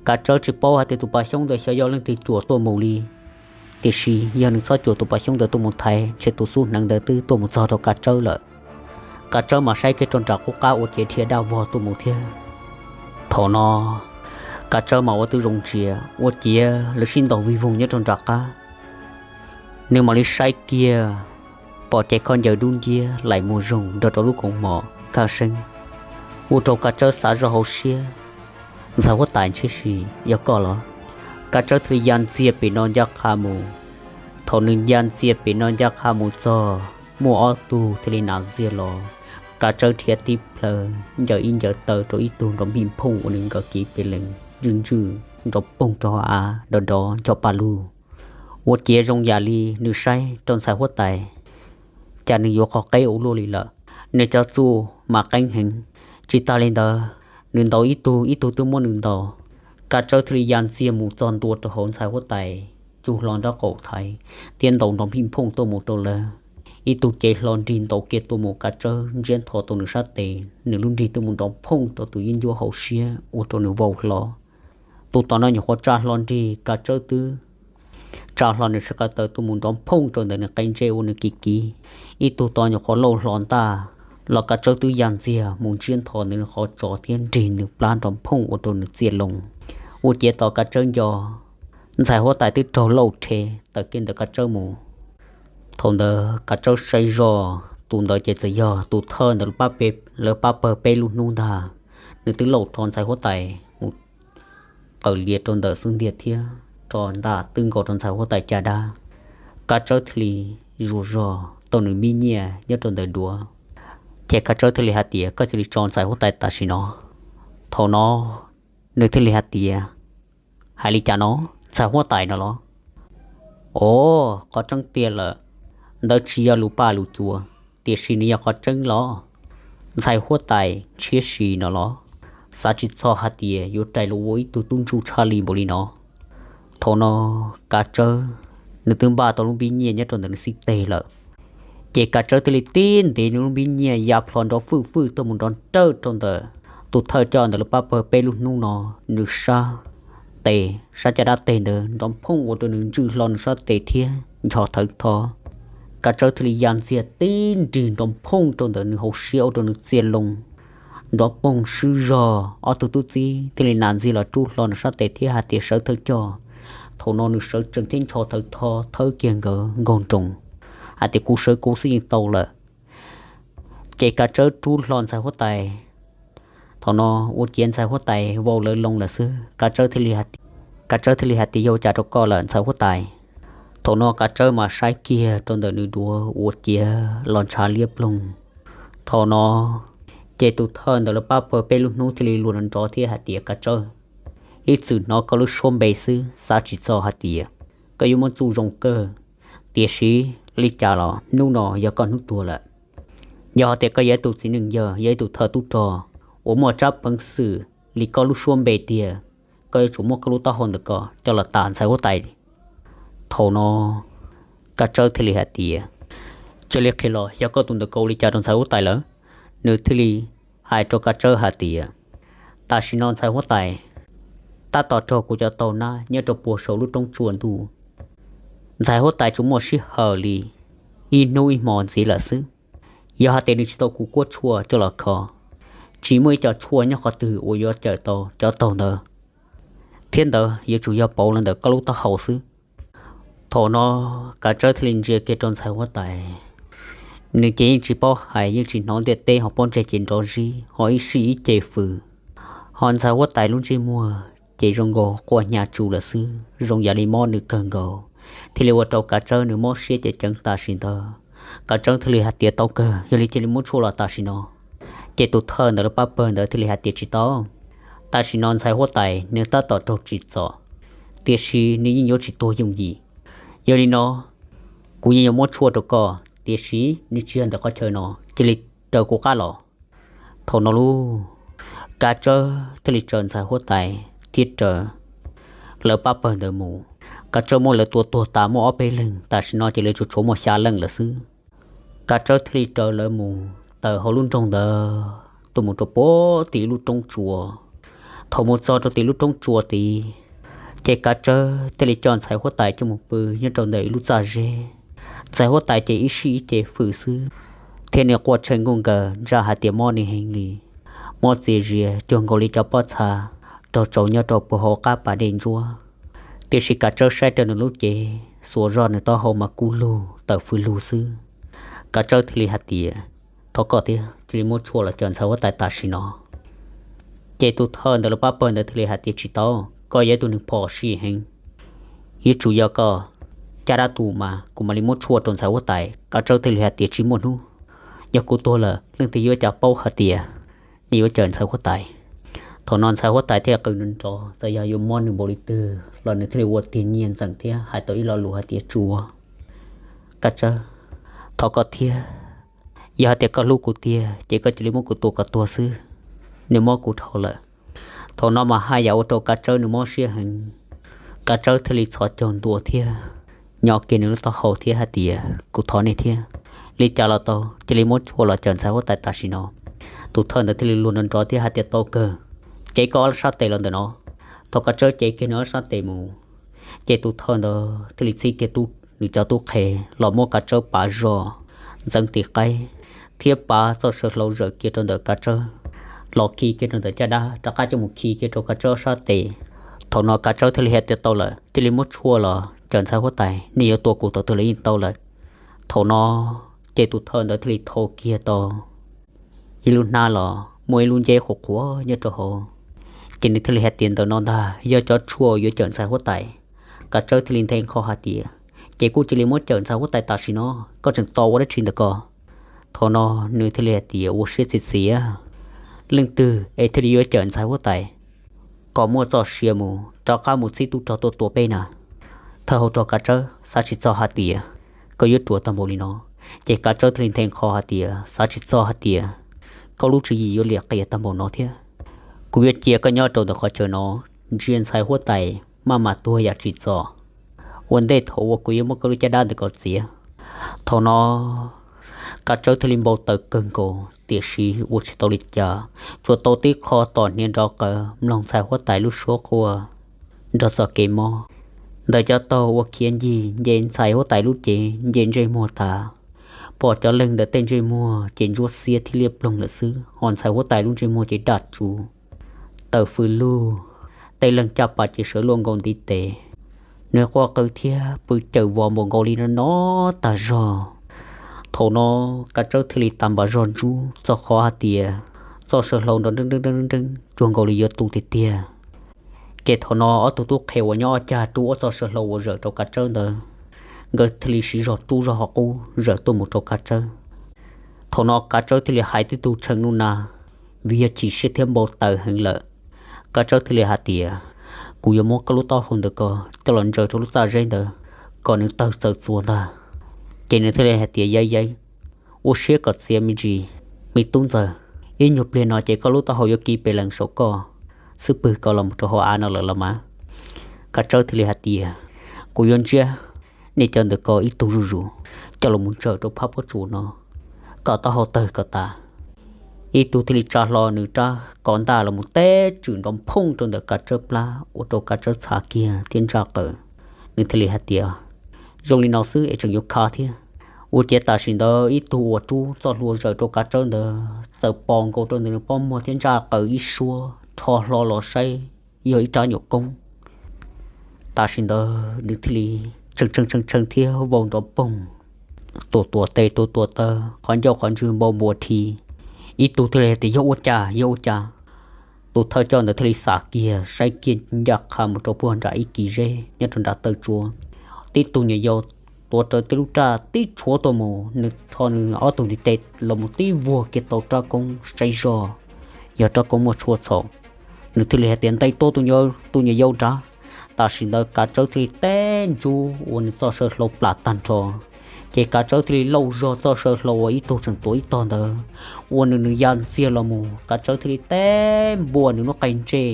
Kav Tsawb tsis paub hais tias tus pas xyoob ntawd xyov yog leej twg cuam tuaj mus li, tiam sis yog nws txhob cuam tus pas xyoob ntawd tuaj mus thaiv ntshe tus xub hneev ntawd twb tuaj mus txog rau Kav Tsawb lawm. Kav Tsawb mas saib kiag rau nram qub qab ua ciav dhia daj vog tuaj mus thiab. Thaum no Kav Tsawb mas ua tib zoo ntsia ua ciav lawv sib ntaus vig voog nyob rau nram qab. Nws mam li saib kiag, pom ces khaub ncaws dub nciab laim mus zoog nrog rau lub koom mom kaj seeb, ua rau Kav Tsawb xav zoj hauv siab, Ntxhais huab tais, ntshe sis yog koj los? Kav Tsawb thiaj li ya ntxiag pem no ncaj qha mus. Thaum nws ya ntxiag pem no ncaj qha mus txog, muaj ob tug thiaj li nas ntxiag los. Kav Tsawb dhia tib plhaw, ncaws ib ncaws taw rau ib tug nrov npij nphooj ua nws nkaws kiv pes lees ntswj ntswj nrov poog rau hauv av dov dov ncho pa lug. Ua ciav zoo yam li nws saib rau ntxhais huab tais, cas nws yuav qhov qeb ua luaj li lawm. Nws cov txuj mas qeeb heev. Tsis tas li ntawd, nws ntaus ib tug, ib tug twb muab nws ntaus. Kav Tsawb thiaj li ya ntxiag mus txog ntua rau hauv ntxhais huab tais, cug hlo nraub qaum thaiv thiab ntaus nrov npij nphooj tuaj mus rau lawv. Ib tug cev hlo nrig ntaus kiag tuaj mus, Kav Tsawb ntsiab nthos tau nws sab tes, nws lub nrig twb mus nrov phooj rau tus yeeb ncuab hauv siab ua rau nws vau hlo. Tus tod no nyuam qhuav tsa hlo nrig, Kav Tsawb twb tsa hlo nws sab ko taw tuaj mus nrov phooj rau ntawm nws qe ntsej ua nws kiv kiv. Ib tug tod nyuam qhuav lauj hlo ntaj los Kav Tsawb twb ya ntxiag mus ntsiab ntho nws qhov tso thiab nrig nws plab nrov phooj ua rau nws txia loo. Ua ciav tos Kav Tsawb nco, ntxhais huab tais twb raug lauj rhe tawm kiag ntawm Kav Tsawb mus. Thaum ntawd Kav Tsawb saib zoj, tus ntawd ces txawm yog tus thawj ntawd lawv pab pawg peb lub hnub ntag. Nws twb lauj rho ntxhais huab tais mus qaws lias rau ntawm xub ntiag thiab rho ntaj twb nkaus rau ntxhais huab tais caj dab. Kav Tsawb thiaj li zuas zog tau nws npib nyiaj nyob rau ntawm duav, ces Kav Tsawb thiaj li hais tias, Koj cia li tso ntxhais huab tais tam sim no. Thaum no nws thiaj li hais tias, Hais li cas no? Ntxhais huab tais no los? Os, qhov tseeb tiag lawm, ntawd tsis yog lus paj lus cua, tiam sis nws yog qhov tseeb los. Ntxhais huab tais ntshiab si no los, xav tsis txog hais tias yuav rais los ua ib tug tub ntsuj tshaj li npaum li no. Thaum no Kav Tsawb nws twb npaj tau lub npib nyiaj nyob rau ntawm nws xib teg lawm, ces Kav Tsawb thiaj li tib ntev nws lub npib nyiaj ya plho nrov fwj fwj tuaj mus nrov nrawj rau ntawm tus thawj coj ntawm lawv pab pawg peb lub hnub no nws sab tes, sab caj dab teg ntawd nrov phooj ua rau nws ntswj hlo nws sab tes thiab ncho thawv tho. Kav Tsawb thiaj li ya ntxiag tib nrig nrov phooj rau ntawm nws hauv siab ua rau nws txia loo nrov poog swb zog. Ob tug tub txib thiaj li nas ntxiag los rub hlo nws sab tes thiab hais tias, Sawv thawj coj. Thaum no nws sawv tsees thiab ncho thawv tho thawb kiag nkawd nkaug nroos hais tias, Kuv sawv kuv xwb yeej tau lawm. Ces Kav Tsawb rub hlo ntxhais huab tais. Thaum no ua ciav ntxhais huab tais vau lawv loo lawm xwb. Kav Tsawb thiaj li hais tias, Yog ua cas rau koj lawm ntxhais huab tais? Thaum no Kav Tsawb mas saib kiag rau ntawm nws duav ua ciav los ntshav liab ploog. Thaum no ces tus thawj ntawm lawv pab pawg peb lub hnub thiaj li luag nrov nrov thiab hais tias, Kav Tsawb, ib txwm hnov koj lub suab npe xwb xav tsis txog hais tias koj yuav muaj txuj zoo kawg. Tiam sis li cas los hnub no yog koj hnub tuag lawm. Yog hais tias koj yog ib tug txiv neej yawg, yog ib tug thawj tub rog uas muaj tsab peev xwm li koj lub suab npe tiag, koj yuav tsum muab koj lub taub hau ntawm ko coj los tas ntxhais huab tais. Thaum no Kav Tsawb thiaj li hais tias, Cia li qhia los, yog koj tus ntawm ko ua li cas rau ntxhais huab tais lawm? Nws thiaj li hais rau Kav Tsawb hais tias, Tam sim no ntxhais huab tais tab tom raug kuv cov taug nab nyob rau puag saum lub roob tsua ntuj. Ntxhais huab tais tsuas muaj sij hawm li ib hnub ib hmo ntxiv lawm xwb. Yog hais tias nws tsis tau kuv kuab tshuaj coj los kho, tsis muaj ib co tshuaj nyob qhov twg uas yuav cawm tau cov taug ntawd, thiab ntawd yuav tsum yog pauv los ntawm koj lub taub hau xwb. Thaum no Kav Tsawb thiaj li ntsia kiag rau ntxhais huab tais. Nws ces yeej tsis paub hais, yeej tsis hnov ntiaj teb ho pob ntseg ces nrov zib ho ib sij ib ce fws, ho ntxhais huab tais lub ntsej muag ces zoo nkaus quaj hnyav tsuj lawm xwb, zoo yam li mob nws kawg nkaus, thiaj li ua rau Kav Tsawb nws mob siab ceev ceev tam sim ntawd. Kav Tsawb thiaj li hais tias, Tau kawg, yog li cia li muab tshuaj los tam sim no. Ces tus thawj ntawm lub pab pawg ntawd thiaj li hais tias, Tsis tau, tam sim no ntxhais huab tais nws tab tom raug tsim txom, tiam sis nws yeej yuav tsis tuag yooj yim. Yog li no kuv yeej yuav muab tshuaj rau koj, tiam sis nws tsis yog ntawm qhov chaw no, cia li raws kuv qab los. Thaum no lub Kav Tsawb thiaj li raws ntxhais huab tais thiab raws lawv pab pawg ntawd mus. Kav Tsawb muab lawv tua tuag tas muaj ob peb leeg, tam sim no ces lawv tsuas tshuav muaj xya leej lawm xwb. Kav Tsawb thiaj li raws lawv mus tawm hauv lub nroog ntawd tuaj mus rau puag tim lub roob tsua. Thaum mus txog rau tim lub roob tsua tid, ces Kav Tsawb thiaj li coj ntxhais huab tais coj mus pw nyob rau ntawm ib lub txaj zeb. Ntxhais huab tais ces ib sij ib ce fws xwb, thiab nws quaj tsheej nkuj nkaws ntsaj hais tias mob nws heev li, mob txias zias cuag nkaus li cov pob txha raug tsaus nyob rau puag hauv qab pas dej ntsuab. Tiam sis Kav Tsawb saib rau nws lub cev, xuas zog nws taub hau mas kub lug tawm fws lug xwb. Kav Tsawb thiaj li hais tias, Thov koj thiab, cia li muab tshuaj los cawm ntxhais huab tais tam sim no. Ces tus thawj ntawm lub pab pawg ntawd thiaj li hais tias, Tsis tau, koj yog ib tug neeg phom sij heev, yuav tsum yog koj caj dab tus mas kuv mam li muab tshuaj rau ntxhais huab tais. Kav Tsawb thiaj li hais tias, Tsis muaj hnub, yog kuv tuag lawm leej twg yuav cas paub hais tias nws yuav cawm ntxhais huab tais. Thaum no ntxhais huab tais thiaj qw nrov nrov, txawm yog yuav mob nws npaum li twg los nws thiaj li ua tiag nyiaj ntxeem thiab hais tau ib lo lus hais tias, Tsuav, Kav Tsawb, thov koj thiab, yog hais tias koj hlub kuv tiag ces koj cia li muab kuv tua kom tuag xwb, nws mob kuv dhau lawm. Thaum no mas haj yam ua rau Kav Tsawb nws mob siab heev. Kav Tsawb thiaj li txhos caug ntua thiab nyo kiag nws lub taub hau thiab hais tias, Kuv thov nej thiab, li cas los tau, cia li muab tshuaj los cawm ntxhais huab tais tam sim no. Tus thawj ntawd thiaj li luag nrov nrov thiab hais tias, Tau kawg, ces koj ob sab tes los ntawm no. Thaum Kav Tsawb cev kiag nws ob sab tes mus, ces tus thawj ntawd thiaj li txib kiag nws cov tub qhe los muab Kav Tsawb pav zog ntxeev tis qaib thiab pav txoj saw hlau zawm kiag rau ntawm Kav Tsawb, los khi kiag rau ntawm caj dab rov qab coj mus khi kiag rau Kav Tsawb ob sab tes. Thaum no Kav Tsawb thiaj li hais tias tau lawm, cia li muab tshuaj los cawm ntxhais huab tais, nej yuav tua kuv thaum twg los yeej tau lawm. Thaum no ces tus thawj ntawd thiaj li thau kiag tau ib lub hnab los muaj ib lub nceb qhuav qhuav nyob rau hauv. Ces nws thiaj li hais tias ntawm no ntag yog cov tshuaj yuav cawm ntxhais huab tais. Kav Tsawb thiaj li nthe nqho hais tias ces kuj cia li muab cawm ntxhais huab tais tam sim no, koj tseem tos ua dab tsi ntawm ko? Thaum no nws thiaj li hais tias ua siab txias txias, leej twg es thiaj li yuav cawm ntxhais huab tais kom muaj txoj sia mus rov qab mus txib tub rog tuaj tua peb na? Thawj hauv rog Kav Tsawb xav tsis txog hais tias koj yuav ruam tag npaum li no. Ces Kav Tsawb thiaj li nthe nqho hais tias xav tsis txog hais tias koj lub tswv yim yuav liam qias tag npaum no thiab. Kuv yuav cia koj nyob rau ntawm qhov chaw no ntsia ntxhais huab tais maj mam tuag yam tsim txom ua ntej thaum uas kuv yuav muab koj lub caj dab ntawm ko txiav. Thaum no Kav Tsawb thiaj li npau taws kawg nkaus tiam sis ua tsis tau li cas, tsuas tau tib qho tom hniav nrov qawv mloog ntxhais huab tais lub suab quaj nrog txoj kev mob. Ntawm cov taug uas khiav ncig nce ntxhais huab tais lub cev nce ntsej muag tas, pom cov leeg ntawm tej ntsej muag ces ntsuab xiab thiab liab ploog lawm xwb, ho ntxhais huab tais lub ntsej muag ces daj tsuv, taws fws lug, tej leeg caj pas ces sawv luaj nkaus ntiv tes. Nws quaj qw thiab pw cawm vos npaum nkaus li no no tag zog. Thaum no Kav Tsawb thiaj li tas npam zog ntsub txog qhov hais tias txoj saw hlau nrov nreeb nreeb nreeb cuag nkaus li yuav tu tiag tiag. Ces thaum no ob tug tub qhe uas nyob ob cag rub ob txoj saw hlau uas zawm rau Kav Tsawb ntawd, nkawd thiaj li siv zog rub zog hauv qub zawm tuaj mus rau Kav Tsawb. Thaum no Kav Tsawb thiaj li hais tib tug tshee nub na, vim yog chim siab thiab npau taws heev lawm. Kav Tsawb thiaj li hais tias, kuv yuav muab koj lub taub hau ntawm ko coj los ntsaws rau lub txaj zeb ntawd kom nws tawg txaws txuas ntag. Ces nws thiaj li hais tias, yab yab, ua siab kom txias me ntsis, me tub ntxawm, ib nyuag pliag no ces koj lub taub hau yuav kiv pes lees saum koj xwb pwg ko los mus rau hauv av no lawm los mas. Kav Tsawb thiaj li hais tias, kuv yuav ntsiab nej cov ntawm ko ib tug zuj zus coj los mus ntsaws rau phab pob tsuas no kom taub hau tawg kom tas. Ib tug thiaj li tsa hlo nws rab kov ntaj los mus teb tswm nrov phooj rau ntawm Kav Tsawb plab ua rau Kav Tsawb txhav kiag thiab ntsaj qaws. Nws thiaj li hais tias, zoo li no xwb es tseem yuav khav thiab. Ua ciav tam sim ntawd ib tug uas rub txoj hlua zawm rau Kav Tsawb ntawd txawm pom nkaus rau ntawm nws pob muag thiab ntsaj qaws ib suab rho hlo los saib yog ib rab nyuam koob. Tam sim ntawd nws thiaj li tshee tshee tshee tshee thiab vau nrov poog, tuam tuam tes tuam tuam taw, qhov ncauj qhov ntswg npau npua rhi. Ib tug thiaj li hais tias, yog ua cas, yog ua cas? Tus thawj coj ntawd thiaj li xam kiag saib kiag ncaj qha mus rau puag nram ib kis zeb nyob rau nram taw tsua. Tib tug nyuam yaus tuav rawv tib lub raj tib tshuav tuaj mus, nws rho nws ob tug ntiv tes los mus tib vuag kiag tau rab koob saib zog yog rab koob muaj tshuaj txhaum. Nws thiaj li hais tias, ntes tuaj tus nyuam yaus nrad. Tam sim ntawd Kav Tsawb thiaj li teb ntsub ua nws txoj saw hlau plam tag nrho. Ces Kav Tsawb thiaj li lauj zog txoj saw hlau uas ib tug tseem tuav ib tog ntawd, ua nws nws ya ntxiag los mus. Kav Tsawb thiaj li teb npua nws lub qe ntsej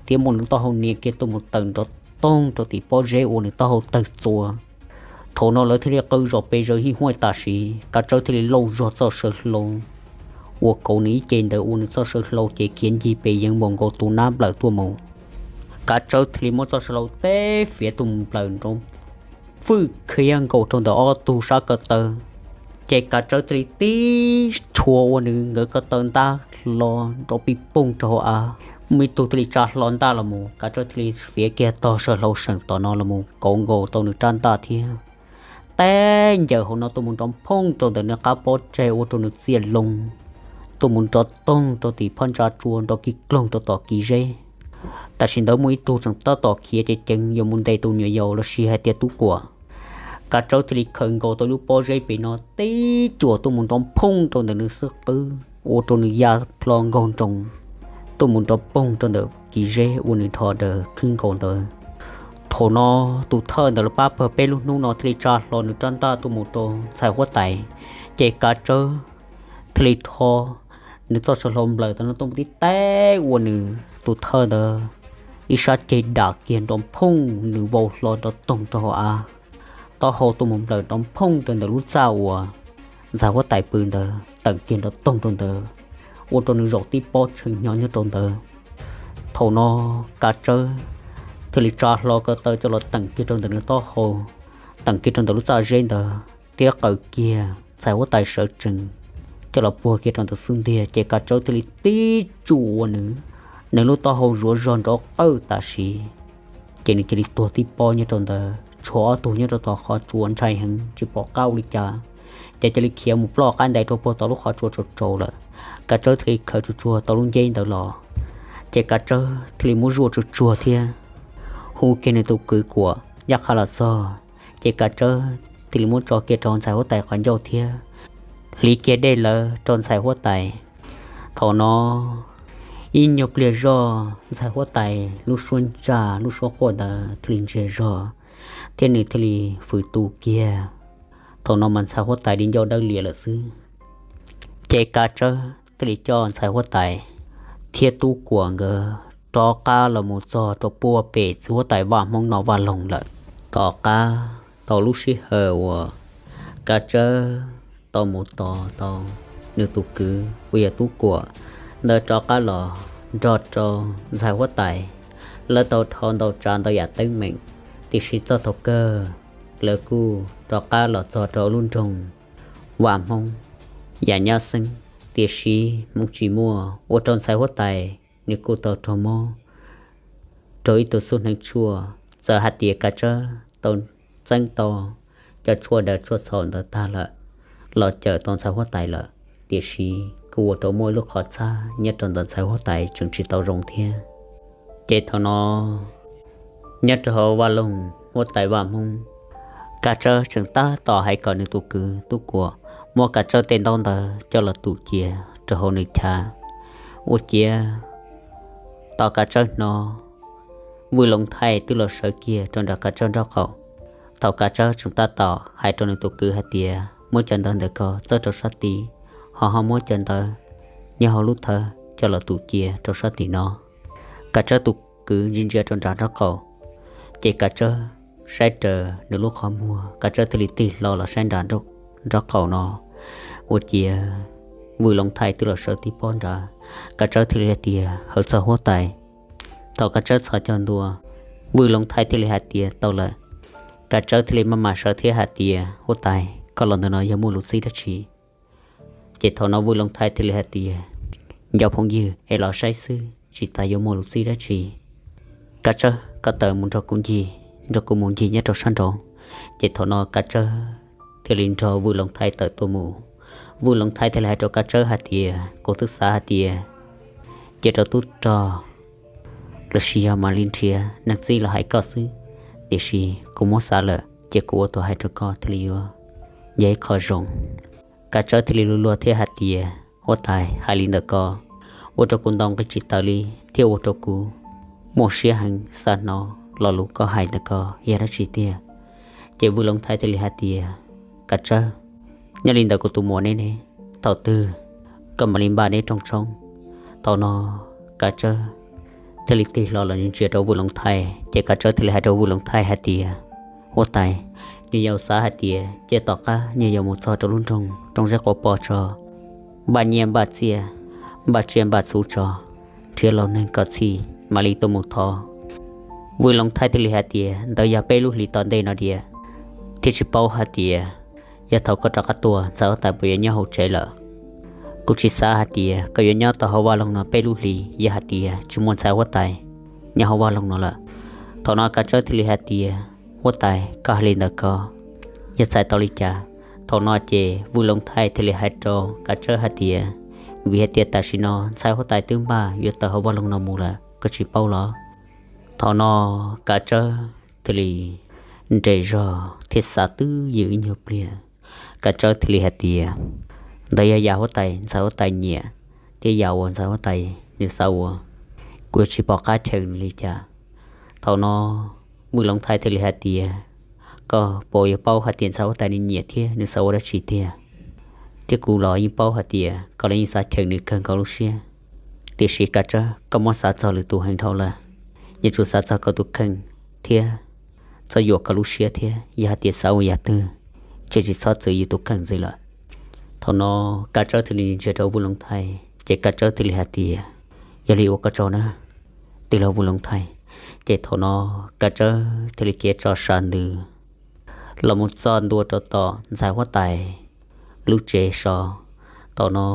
thiab muab nws taub hau nias kiag tuaj mus tawm nrov toog rau tim pob zeb ua nws taub hau tawg txuas. Thaum no lawv thiaj li qw zom pes zaws hij huaj tam sim, Kav Tsawb thiaj li lauj zog txoj saw hlau uas kauv nws ib ce ntawd ua nws txoj saw hlau ces khiav ncig pes yeev npaum nkaus tus nab nplawm tuaj mus. Kav Tsawb thiaj li muab txoj saw hlau teb fiav tuaj mus nplawm nrov fwj khiab nkaus rau ntawm ob tug sab ko taw. Ces Kav Tsawb thiaj li tib rhuav ua nws nkawd ko taw ntab hlo nrov pij pooj rau hauv av. Muaj ib tug thiaj li tsa hlo ntaj los mus, Kav Tsawb thiaj li fiav kiag tog saw hlau seem tom no los mus kauv nkaus tau nws rab ntaj thiab teb ncaws hauv no tuaj mus nrov phooj rau ntawm nws qab pob tseg ua rau nws txiaj loo, tuaj mus nrov toog rau tim phab ntsa tsua nrov kis kloog rau tom kis zeb. Tam sim ntawd muaj ib tug tseem tab tom khiav ceev ceev yuav mus ntes tus nyuam yaus los sis hais tias tub kuam. Kav Tsawb thiaj li khaws nkaus tau lub pob zeb pem no tib cuam tuaj mus nrov phooj rau ntawm nws xub qwb ua rau nws ya plho nkaug nroos, tuaj mus nrov poog rau ntawm kis zeb ua nws dhos daws khwb nkaus ntawd. Thaum no tus thawj ntawd los pab pawg peb lub hnub no thiaj li tsa hlo nws rab ntaj tuaj mus rau ntxhais huab tais, ces Kav Tsawb thiaj li rho nws txoj saw hlau nplawm tam no tuaj mus tib teb ua nws tus thawj ntawd ib sab ceg dam kiag nrov phooj, nws vau hlo nrov toog rau hauv av. Taub hau tuaj mus nplawm nrov phooj rau ntawm lub txaj uas ntxhais huab tais pw ntawd, tawm kiag nrov toog rau ntawd, ua rau nws zaum tib pob tshee hnyo nyob rau ntawd. Thaum no Kav Tsawb thiaj li tsa hlo ko taw coj los teem kiag rau ntawm nws taub hau, teem kiag rau ntawm lub txaj zeb ntawd thiab qaws kiag ntxhais huab tais sawv tsees coj los puag kiag rau ntawm xub ntiag. Ces Kav Tsawb thiaj li tib tsuj ua nws, nws lub taub hau zuav zog nrov qawj tam sim, ces nws cia li tuag tib pob nyob rau ntawd, tshuav ob tug nyob rau tom qhov tsua ntshai heev tsis pom qab ua li cas, ces cia li khiav mus ploj qab ntais rau puag tom lub qhov tsua tsaus tsaus lawm. Kav Tsawb thiaj li khaws tsuag tsuag tau lub nceb ntawd los, ces Kav Tsawb thiaj li muab zuaj tsuag tsuag thiab hu kiag nws tus kwv Kuam ncaj qha los txog, ces Kav Tsawb thiaj li muab tso kiag rau ntxhais huab tais qhov ncauj thiab hliv kiag dej lawv rau ntxhais huab tais. Thaum no ib nyuag pliag zoj ntxhais huab tais lub suab ntsaj lub suab quaj ntawd thiaj li ntsiag zog thiab nws thiaj li fws tu kiag. Thaum no mas ntxhais huab tais di ncauj dawb lias lawm xwb. Ces Kav Tsawb thiaj li coj ntxhais huab tais thiab Tub Kuam nkawd rov qab los mus txog rau puag pem txiv huab tais Vaj Hmoob no vaj loog lawm. Tom qab tau lub sij hawm uas Kav Tsawb tau mus tos tau nws tus kwv uas yog Tub Kuam ntawd rov qab los nrog rau ntxhais huab tais, lawv tau dhau ntau tsav ntau yam teeb meem, tiam sis txog thaum kawg lawv kuj rov qab los txog rau lub nroog Vaj Hmoob yam nyab xeeb, tiam sis hmoov tsis muaj ua rau ntxhais huab tais nws kuj tau raug mob rau ib tug xub hneev tshuaj. Txawm hais tias Kav Tsawb tau txeeb tau cov tshuaj daws tshuaj txhaum ntawd tag lawm los cawm tau ntxhais huab tais lawm, tiam sis kuj ua rau muaj ib lub qhov txhab nyob rau ntawm ntxhais huab tais tseem tsis tau zoo thiab. Ces thaum no nyob rau hauv vaj loog huab tais Vaj Hmoob, Kav Tsawb tseem tab tom hais kom nws tus kwv Tub Kuam muab Kav Tsawb tej ntaub ntawv coj los tus cia rau hauv nws chav. Ua ciav tau Kav Tsawb hnov Vwj Loov Thaij twb los sawv kiag rau nram Kav Tsawb nraub qaum. Thaum Kav Tsawb tseem tab tom hais rau nws tus kwv hais tias muab cov ntawv ntawm ko txawb rau sab tid, ho ho muab cov ntawv nyob hauv lub thawv coj los tus cia rau sab tim no, Kav Tsawb tus kwv ntsia ntsia rau nram nraub qaum, ces Kav Tsawb saib raws nws lub qhov muag, Kav Tsawb thiaj li tig hlo los saib nram nraub qaum no. Ua ciav Vwj Loov Thaij twb los sawv tib pob nrad. Kav Tsawb thiaj li hais tias, hawv txog huab tais. Thaum Kav Tsawb txhos caug ntua, Vwj Loov Thaij thiaj li hais tias, tau lawm. Kav Tsawb thiaj li maj mam sawv thiab hais tias, huab tais, koj los ntawm no yog muaj lus txib dab tsi? Ces thaum no Vwj Loov Thaij thiaj li hais tias, nco phooj ywg es los saib xwb, tsis tas yuav muaj lus txib dab tsi. Kav Tsawb, koj tawm mus nrog kuv ncig, nrog kuv mus ncig nyob rau sab nraud. Ces thaum no Kav Tsawb thiaj li nrog Vwj Loov Thaij tawm tuaj mus. Vwj Loov Thaij thiaj li hais rau Kav Tsawb hais tias, kuv twb xav hais tias cia rau tub rog los sis yog mam li nrhiav neeg txib los hais koj xwb, tiam sis kuv muab xav lawm ces kuv ua tus hais rau koj thiaj li yuav yog ib qho zoo. Kav Tsawb thiaj li luag luag thiab hais tias, huab tais, hais li ntawm ko ua rau kuv ntaus nqi tsis tawm li thiab ua rau kuv muaj siab heev xav hnov lo lus koj hais ntawm ko yog dab tsi tiag. Ces Vwj Loov Thaij thiaj li hais tias, Kav Tsawb, nyob li ntawm kuv tus muam neb ne, thaum twg koj mam li npaj neb rooj tshoob? Thaum no Kav Tsawb thiaj li tig hlo los ntsia rau Vwj Loov Thaij, ces Kav Tsawb thiaj li hais rau Vwj Loov Thaij hais tias, huab tais, nyuag yaus xav hais tias cia tom qab nyuag yaus mus txog rau lub nroog Roob Zeb Quav Pov tso, npaj nyiaj npaj txiaj, npaj tsiaj npaj txhuv tso, nrhiav laus neeg kom txhij mam li tuaj mus thov. Vwj Loov Thaij thiaj li hais tias, ntawd yog peb lub hlis tom ntej no diam, thiab tsis paub hais tias yog thaum koj rov qab tuaj ntxhais huab tais puas yuav nyob hauv tsev lawm. Kuv tsis xav hais tias koj yuav nyob tau hauv vaj loog no peb lub hlis yog hais tias tsis muaj ntxhais huab tais nyob hauv vaj loog no lawm. Thaum no Kav Tsawb thiaj li hais tias, huab tais, koj hais li ntawm ko yog txhais tau li cas? Thaum no ces Vwj Loov Thaij thiaj li hais rau Kav Tsawb hais tias, vim hais tias tam sim no ntxhais huab tais twb npaj yuav tawm hauv vaj loog no mus lawm, koj tsis paub los? Thaum no Kav Tsawb thiaj li nres zog thiab xav twb ywm ib nyuag pliag, Kav Tsawb thiaj li hais tias, ntawd yog yam huab tais ntxhais huab tais nyiam thiab yam uas ntxhais huab tais nws xav ua, kuv yuav tsis pom qab cheem nws li cas. Thaum no Vwj Loov Thaij thiaj li hais tias, koj puas yuav paub hais tias ntxhais huab tais nws nyiam thiab nws xav ua dab tsi tiag? Thiab kuv los yeej paub hais tias koj los yeej xav cheem nws kawg nkaus lub siab. Tiam sis Kav Tsawb, koj muab xav txog lwm tus heev dhau lawm, yuav tsum xav txog koj tus kheej thiab txhob yuam koj lub siab thiab, yog hais tias xav ua yam twg ces tsis txhob txwv yus tus kheej ntxiv lawm. Thaum no Kav Tsawb thiaj li ntsia rau Vwj Loov Thaij, ces Kav Tsawb thiaj li hais tias, yog li ua koj tsaug na, tij laug Vwj Loov Thaij. Ces thaum no Kav Tsawb thiaj li khiav tso sa ntws los mus txog ntua rau tom ntxhais huab tais lub tsev so. Thaum no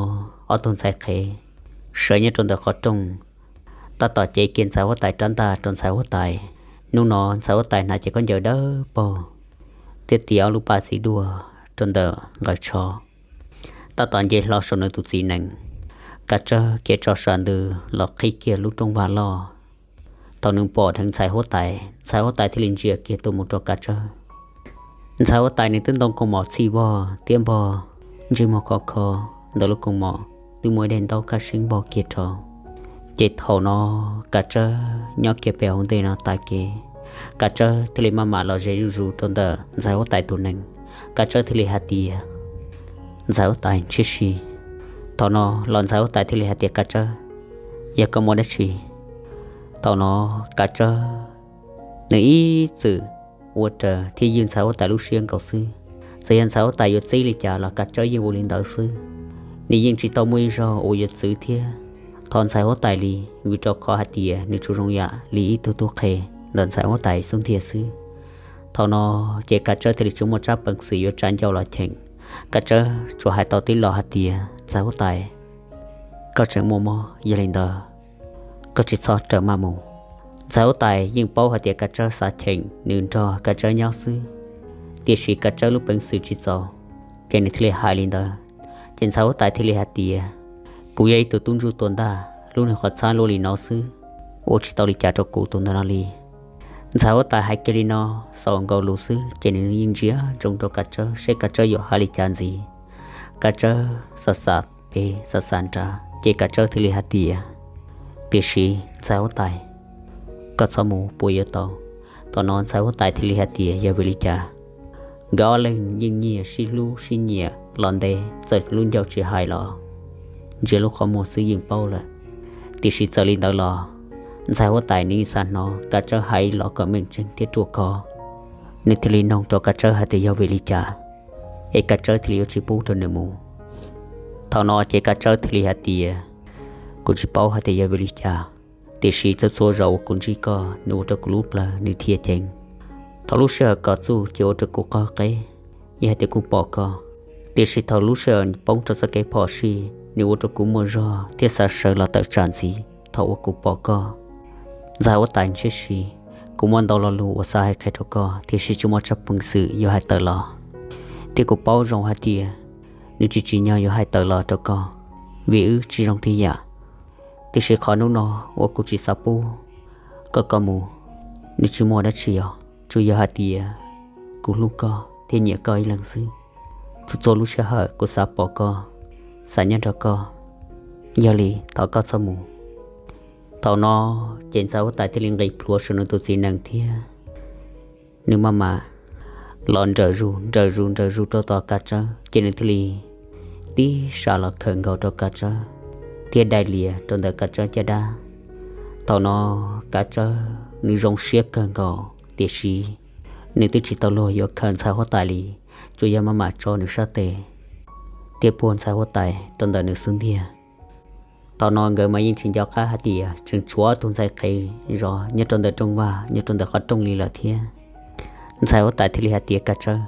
ob tug ntxhais qhev sawv nyob rau ntawm qhov rooj, tab tom cev kiag ntxhais huab tais rab ntaj rau ntxhais huab tais. Hnub no ntxhais huab tais hnav cev khaub ncaws dawb paug thiab tis ob lub pas txiv duaj rau ntawm nqaws tsho, tab tom nce hlo saum nws tus txiv nees. Kav Tsawb khiav tso sa ntws los qhib kiag lub rooj vag loj. Thaum nws pom dheev ntxhais huab tais, ntxhais huab tais thiaj li ntsia kiag tuaj mus rau Kav Tsawb. Ntxhais huab tais nws twb ntoo koos mom txhij vog thiab npog ntsej muag khov kho ntawm lub koos mom, twb muaj ib daim ntaub khab seeb npog kiag rau. Ces thaum no Kav Tsawb nyob kiag pem hauv ntej no tav kev, Kav Tsawb thiaj li maj mam los ze zuj zus rau ntawm ntxhais huab tais tus nees. Kav Tsawb thiaj li hais tias, Ntxhais huab tais Ntshiab Si. Thaum no los ntxhais huab tais thiaj li hais tias, Kav Tsawb, yog koj muaj dab tsi? Thaum no Kav Tsawb nws ib txwm ua raws thiab ywj ntxhais huab tais lub siab nkaus xwb. Txawm yog ntxhais huab tais yuav txib li cas los Kav Tsawb yeej ua li ntawd xwb. Nws yeej tsis tau muaj ib zaug uas yuav txwv thiab thov ntxhais huab tais li, vim rau qhov hais tias nws tsuas zoo yam li ib tug tub qhe ntawm ntxhais huab tais xub ntiag xwb. Thaum no ces Kav Tsawb thiaj li tsis muaj tsab peev xwm yuav tsa ncauj los cheem. Kav Tsawb tsuas hais tau tib lo hais tias, Ntxhais huab tais, koj tseem muaj mob, yog li ntawd koj tsis txhob rawm maj mus. Ntxhais huab tais yeej paub hais tias Kav Tsawb xav cheem nws nrog Kav Tsawb nyob xwb, tiam sis Kav Tsawb lub peev xwm tsis txaus, ces nws thiaj li hais li ntawd. Ces ntxhais huab tais thiaj li hais tias, Kuv yog ib tug tub ntsuj tua ntaj, lub niag qhov txhab luaj li no xwb, ua tsis tau li cas rau kuv tus ntawm no li. Ntxhais huab tais hais kiag li no xaus nkaus lus xwb ces nws yeej ntsia ntsoov rau Kav Tsawb seb Kav Tsawb yuav hais li cas ntxiv. Kav Tsawb xav xav pem xav xav nrad ces Kav Tsawb thiaj li hais tias, Tiam sis ntxhais huab tais, koj txhob mus puas yuav tau. Thaum no ntxhais huab tais thiaj li hais tias, Yog vim li cas? Nkawd ob leeg yeej nyias sib hlub sib nyiam los ntev, txawm lub ncauj tsis hais los ntsia lub qhov muag xwb yeej paub lawm. Tiam sis txawm li ntawd los ntxhais huab tais nws yeej xav hnov Kav Tsawb hais los kom meej tseeb thiab ruaj khov. Nws thiaj li noog rau Kav Tsawb hais tias yog vim li cas es Kav Tsawb thiaj li yuav tsis pub rau nws mus. Thaum no ces Kav Tsawb thiaj li hais tias, Kuv tsis paub hais tias yog vim li cas, tiam sis txhua txhua zaus uas kuv ntsib koj, nws ua rau kuv lub plawv nws dhia ceev. Thaum lub sij hawm kom txuj ces ua rau kuv qog qeb, yog hais tias kuv pom koj, tiam sis thaum lub sij hawm poob rau txoj kev phom sij, nws ua rau kuv muaj zog thiab xav sawv los tawm tsam ntxiv thaum uas kuv pom koj. Ntxhais huab tais Ntshiab Si, kuv muaj ntau lo lus uas xav hais qhia rau koj, tiam sis tsis muaj tsab peev xwm yuav hais tawm los. Thiab kuv paub zoo hais tias nws tsis tsim nyog yuav hais tawm los rau koj, vim wb tsis zoo tib yam. Tiam sis qhov hnub no uas kuv tsis xav pub koj koj mus, nws tsis muaj dab tsi os, tsuas yog hais tias kuv hlub koj thiab nyiam koj ib leeg xwb. Txhua txhua lub sij hawm kuv xav pom koj, xav nyob nrog koj, yog li thov koj txhob mus. Thaum no ces ntxhais huab tais thiaj li nqis plhuav saum nws tus txiv nees thiab nws maj mam los nrawm zus nrawm zus nrawm zus rau tom Kav Tsawb, ces nws thiaj li tib sab los khawm nkaus rau Kav Tsawb thiab dai lias rau ntawm Kav Tsawb caj dab. Thaum no Kav Tsawb nws zoo siab kawg nkaus, tiam sis nws twb tsis tau luag yuav khawm ntxhais huab tais li, tsuas yog maj mam tso nws sab tes thiab puag ntxhais huab tais rau ntawm nws xub ntiag. Thaum no nkawd mas yeej tsis nco qab hais tias tseem tshuav ob tug ntxhais qhev zov nyob rau ntawm rooj vag nyob rau ntawm qhov rooj li lawm thiab. Ntxhais huab tais thiaj li hais tias, Kav Tsawb,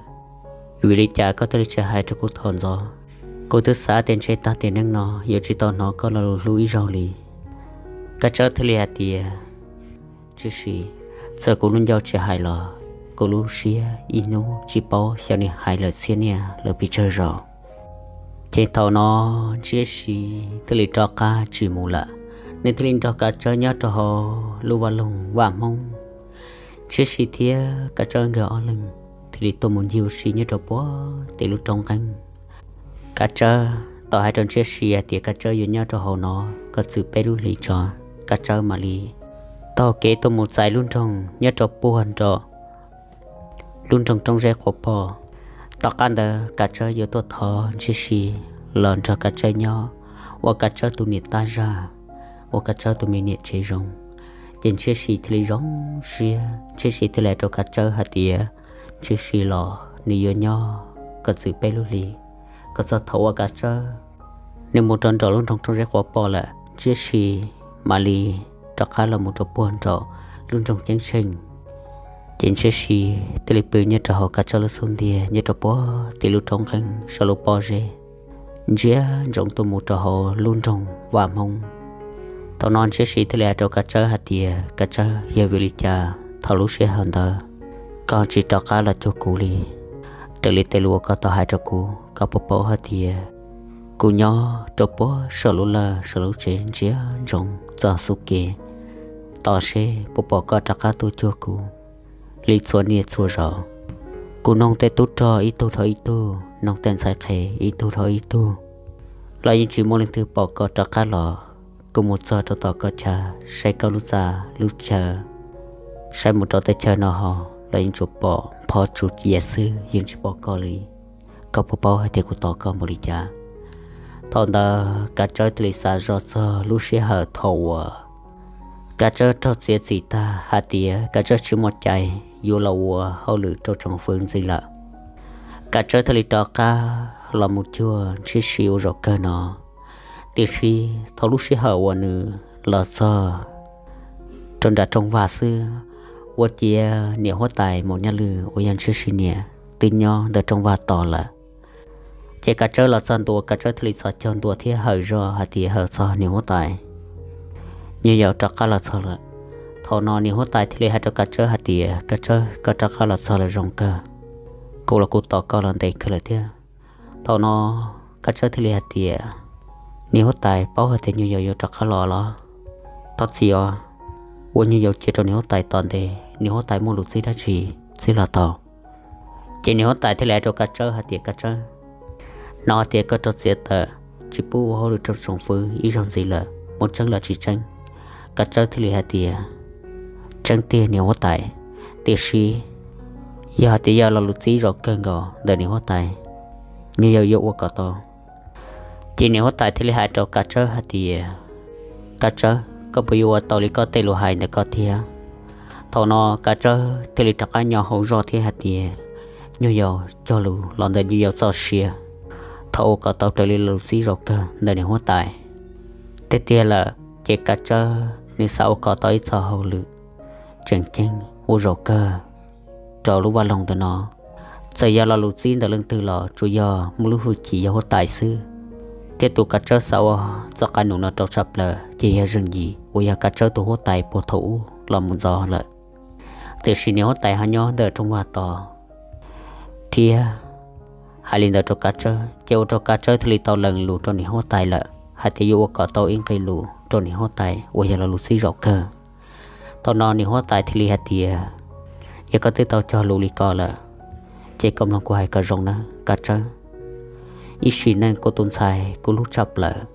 vim li cas koj thiaj li tsis hais rau kuv thaum ntxov? Kuv twb xav tias ntshe tag tiam neej no yuav tsis tau hnov koj lo lus hlub ib zaug li. Kav Tsawb thiaj li hais tias, Ntshiab Si, txawm kuv lub ncauj tsis hais los kuv lub siab ib hnub tsis paub xyov nws hais lawm txhiab niaj lawm pes tsawg zaus. Ces thaum no Ntshiab Si thiaj li rov qab tsis mus lawm, nws thiaj li nrog Kav Tsawb nyob rau hauv lub vaj loog vaj Hmoob. Ntshiab Si thiab Kav Tsawb nkawd ob leeg thiaj li tuaj mus ncig ua si nyob rau puag tim lub roob nqeeb. Kav Tsawb tau hais rau Ntshiab Si hais tias Kav Tsawb yuav nyob rau hauv no kom txwm peb lub hlis tso, Kav Tsawb mam li taug kev tuaj mus txais lub nroog nyob rau puag nram lub nroog Roob Zeb Quav Poj. Tom qab ntawd Kav Tsawb yuav tuaj thov Ntshiab Si los nrog Kav Tsawb nyob, ua Kav Tsawb tus niam tab zaj, ua Kav Tsawb tus me niam tsev zoo. Ces Ntshiab Si thiaj li zoo siab, Ntshiab Si thiaj li hais rau Kav Tsawb hais tias Ntshiab Si los nws yuav nyob kom txwm peb lub hlis, kom txog thaum uas Kav Tsawb nws mus rau nram lub nroog Roob Zeb Quav Poj lawm, Ntshiab Si mam li rov qab los mus rau puag nram lub nroog ceeb tsheej. Ces Ntshiab Si thiaj li pw nyob rau hauv Kav Tsawb lub xub ntiag nyob rau puag tim lub roob nqeeb saum lub pob zeb, ntsia ntsoov tuaj mus rau hauv lub nroog Vaj Hmoob. Thaum no Ntshiab Si thiaj li hais rau Kav Tsawb hais tias, Kav Tsawb, yog vim li cas thaum lub sij hawm ntawd koj tsis rov qab los cuag kuv li, raws li tej lus uas koj tau hais rau kuv? Koj puas paub hais tias kuv nyob rau puag saum lub lawj saum lub tsev ntsia ntsoov txoj xub kev tos seb puas pom koj rov qab tuaj cuag kuv li txhua niaj txhua zaus? Kuv noog tej tub rog ib tug dhau ib tug, noog tej ntxhais qhev ib tug dhau ib tug, los yeej tsis muaj leej twg pom koj rov qab los. Kuv mus txog rau tom koj chaw, saib koj lub txaj lub chaw, saib mus rau tej chaw no ho, los yeej tsuas pom phov tsuv ciav xwb, yeej tsis pom koj li. Koj puas paub hais tias kuv tos koj npaum li cas? Thaum ntawd Kav Tsawb thiaj li xav zoj txog lub sij hawm thaum uas Kav Tsawb raug txiav txim tag hais tias Kav Tsawb tsis muaj cai yuav los ua hauj lwm rau tsoom fwv ntxiv lawm. Kav Tsawb thiaj li rov qab los mus cuag Ntshiab Si ua zaum kawg no. Tiam sis thaum lub sij hawm uas nws los txog rau nram Rooj Vag xwb, ua ciav niam huab tais Maum Nyaj Lwm uas yog Ntshiab Si niam twb nyob ntawm Rooj Vag tos lawm. Ces Kav Tsawb los txog ntua, Kav Tsawb thiaj li txhos caug ntua thiab hawm zog hais tias, Hawm txog niam huab tais, nyuag yaus rov qab los txog lawm. Thaum no niam huab tais thiaj li hais rau Kav Tsawb hais tias, Kav Tsawb, koj rov qab los txog lawm zoo kawg, kuv los kuv tos koj los ntev kawg lawm thiab. Thaum no Kav Tsawb thiaj li hais tias, Niam huab tais, paub hais tias nyuag yaus yuav rov qab los los? Thov txim os, ua nyuag yaus cia rau niam huab tais tos ntev, niam huab tais muaj lus txib dab tsi txib los tau. Ces niam huab tais thiaj li hais rau Kav Tsawb hais tias, Kav Tsawb, hnov tias koj raug txiav tawm tsis pub ua hauj lwm rau tsoom fwv ib zaug ntxiv lawm, muaj tseeb los tsis tseeb? Kav Tsawb thiaj li hais tias, Tseeb tiag niam huab tais, tiam sis yog hais tias yog lo lus txib zoo kawg nkaus ntawm niam huab tais, nyuag yaus yuav ua kom tau. Ces niam huab tais thiaj li hais rau Kav Tsawb hais tias, Kav Tsawb, koj puas yuav ua tau li koj tej lus hais ntawm koj tiag? Thaum no Kav Tsawb thiaj li rov qab nyo hau zog thiab hais tias, Nyuag yaus cog lus los ntawm nyuag yaus txoj sia, thov ua kom tau raws li lo lus txib zoo kawg ntawm niam huab tais. Tiag tiag lawm ces Kav Tsawb nws xav ua kom tau ib txoj hauj lwm tseem ceeb ua zaum kawg rau lub vaj loog ntawm no. Txawm yog lo lus txib ntawm leej twg los tsuas yog muaj lub hwj chim yog huab tais xwb. Thiab tus Kav Tsawb xav ua txoj qab num no rau tshaj plaws ces yog Zeej Yim uas yog Kav Tsawb tus huab tais puag thaum ub los mus ntxov lawm. Tiam sis niam huab tais ho nyob ntawm Rooj Vag tos thiab hais li ntawd rau Kav Tsawb, ces ua rau Kav Tsawb thiaj li tau lees lus rau niam huab tais lawm hais tias yuav ua kom tau ib nqe lus rau niam huab tais uas yog lo lus txib zaum kawg. Thaum no niam huab tais thiaj li hais tias, Yog koj twb tau cog lus li ko lawm, ces koj mloog kuv hais kom zoo nawb Kav Tsawb. Ib sim neej kuv tus ntxhais kuv hlub tshaj plaws.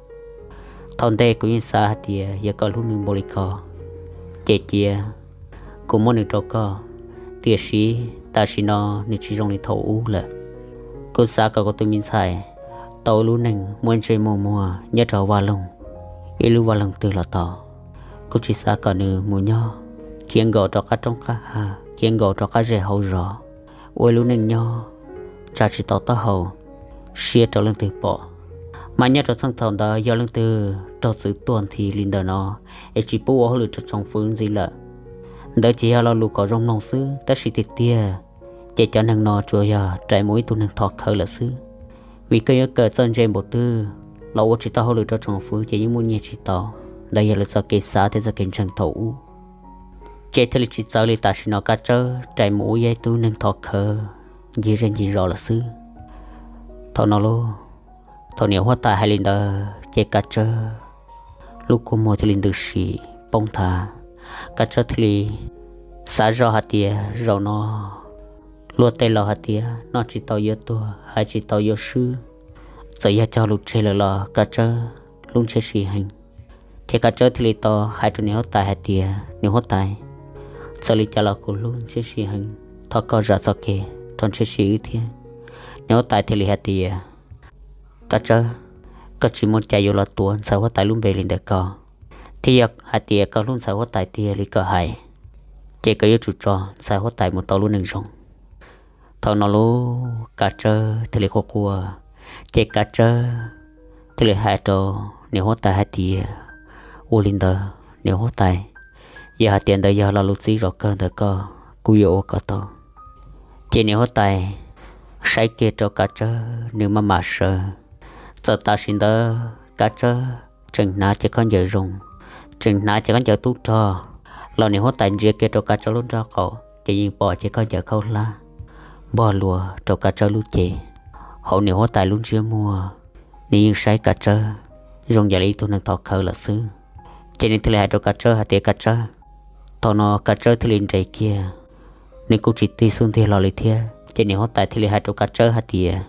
Thaum ntej kuv yeej xav hais tias yog koj hlub nws npaum li ko, ces cia kuv muab nws rau koj. Tiam sis tam sim no nws tsis zoo li thaum ub lawm. Kuv xav kom kuv tus me ntxhais tau ib lub neej muaj ntsej muaj muag nyob rau vaj loog, ib lub vaj loog twg los tau. Kuv tsis xav kom nws mus nyob khiav nkaus rov qab roob qab hav, khiav nkaus rov qab zej hauv zos, ua ib lub neej nyob tsa tsis tau taub hau siab rau leej twg pom. Mas nyob rau txheej thaum ntawd yog leej twg raug txwv tuag nthi li ntawm no es tsis pub ua hauj lwm rau tsoom fwv ntxiv lawm, ntawd ces yog lo lus kom zoo mloog xwb, tab sis tiag tiag ces cov neeg no tsuas yog rais mus ib tug neeg thov khawv lawm xwb. Vim koj yuav kawm txawj ntse npaum twg los ua tsis tau hauj lwm rau tsoom fwv ces yeej muaj nyiaj tsis tau. Ntawd yog lawv txoj kev xav thiab txoj kev ntseeg thaum ub. Ces thiaj li tsis txawv li tam sim no Kav Tsawb rais mus ua ib tug neeg thov khawv ncig zej ncig zos lawm xwb. Thaum no lauj, thaum niam huab tais hais li ntawd ces Kav Tsawb lub kua muag thiaj li ntws sim poob nthav. Kav Tsawb thiaj li xav zoj hais tias zaum no luag tej laus hais tias noj tsis tau yuav tuag, hais tsis tau yuav swb. Txawm yog cog lus tseg lawm los Kav Tsawb hlub Ntshiab Si heev. Ces Kav Tsawb thiaj li tau hais rau niam huab tais hais tias, Niam huab tais, txawm li cas los kuv hlub Ntshiab Si heev, thov koj zam txoj kev rau Ntshiab Si wb thiab. Niam huab tais thiaj li hais tias, Kav Tsawb, koj tsis muaj cai yuav los tuav ntxhais huab tais lub npe li ntawm ko, thiab yog hais tias koj hlub ntxhais huab tais tiag li koj hais, ces koj yuav tsum tso ntxhais huab tais mus tau lub neej zoo. Thaum no lauj, Kav Tsawb thiaj li quaj quaj, ces Kav Tsawb thiaj li hais rau niam huab tais hais tias, Ua li ntawd niam huab tais, Yog hais tias ntawd yog lo lus txib zoo kawg ntawm koj, kuv yuav ua kom tau. Ces niam huab tais saib kiag rau Kav Tsawb, nws maj mam sawv. Txawm tam sim ntawd Kav Tsawb tseem hnav cev khaub ncaws zoo, tseem hnav cev khaub ncaws tub rog, los niam huab tais ntsia kiag rau Kav Tsawb lub nraub qaum ces yeej pom cev khaub ncaws khaub hlab npog luas rau Kav Tsawb lub cev. Hauv niam huab tais lub ntsiab muag, nws yeej saib Kav Tsawb zoo yam li ib tug neeg thov khawv lawm xwb. Ces nws thiaj li hais rau Kav Tsawb hais tias, Kav Tsawb. Thaum no Kav Tsawb thiaj li nres kiag, nws kuj tsis tig xub ntiag los li thiab. Ces niam huab tais thiaj li hais rau Kav Tsawb hais tias,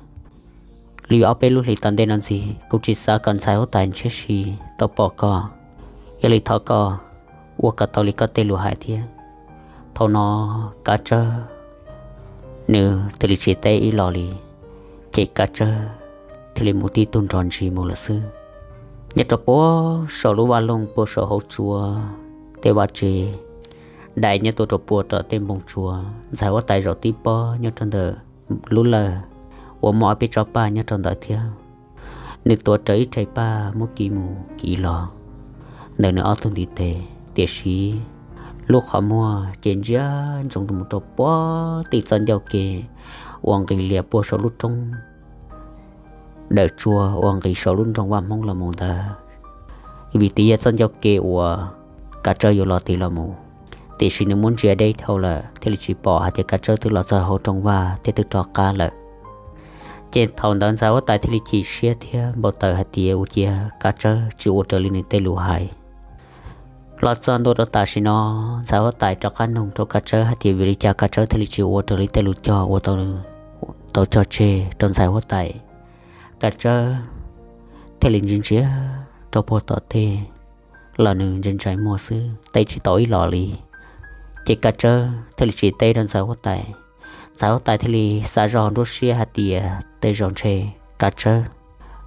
li ob peb lub hlis tom ntej no ntxiv kuv tsis xav kom ntxhais huab tais ntshiab si tau pom koj. Yog li thov koj ua kom tau li koj tej lus hais thiab. Thaum no Kav Tsawb nws thiaj li tsis teb ib los li, ces Kav Tsawb thiaj li mus tib tug nrov ntsis mus lawm xwb. Nyob rau puag saum lub vaj loog puag saum hauv tsua, tej vaj tse dai nyob tuaj rau puag tom tej npoo tsua, ntxhais huab tais zaum tib pob nyob rau ntawm lub lawj uas muaj ob peb tsob paj nyob rau ntawd thiab. Nws tuav rawv ib rhais paj muab kiv mus kiv los ntawm nws ob tug ntiv tes, tiam sis lub qhov muag ces ntsia ntsoov mus rau puag tim txoj ncauj ke uas nqis lias puag saum lub roob dawm tsua uas nqis saum lub nroog Vaj Hmoob los mus ntawd, vim tias yog txoj ncauj ke uas Kav Tsawb yuav los tid los mus. Tiam sis nws muab ntsia deb dhau lawm thiaj li tsis pom hais tias Kav Tsawb twb los txog hauv rooj vag thiab twb rov qab lawm. Ces thaum ntawd ntxhais huab tais thiaj li chim siab thiab npau taws hais tias ua ciav Kav Tsawb tsis ua raws li nws tej lus hais. Los txog ntua rau tam sim no, ntxhais huab tais rov qab nug rau Kav Tsawb hais tias vim li cas Kav Tsawb thiaj li tsis ua raws li tej lus cog uas tau cog tseg rau ntxhais huab tais. Kav Tsawb thiaj li ntsia ntsia rau puag tom tej los nws ntsais ntsais muag xwb, teb tsis tau ib los li. Ces Kav Tsawb thiaj li tsis teb rau ntxhais huab tais. Ntxhais huab tais thiaj li xav zog nruab siab hais tias tej zaum ntshe Kav Tsawb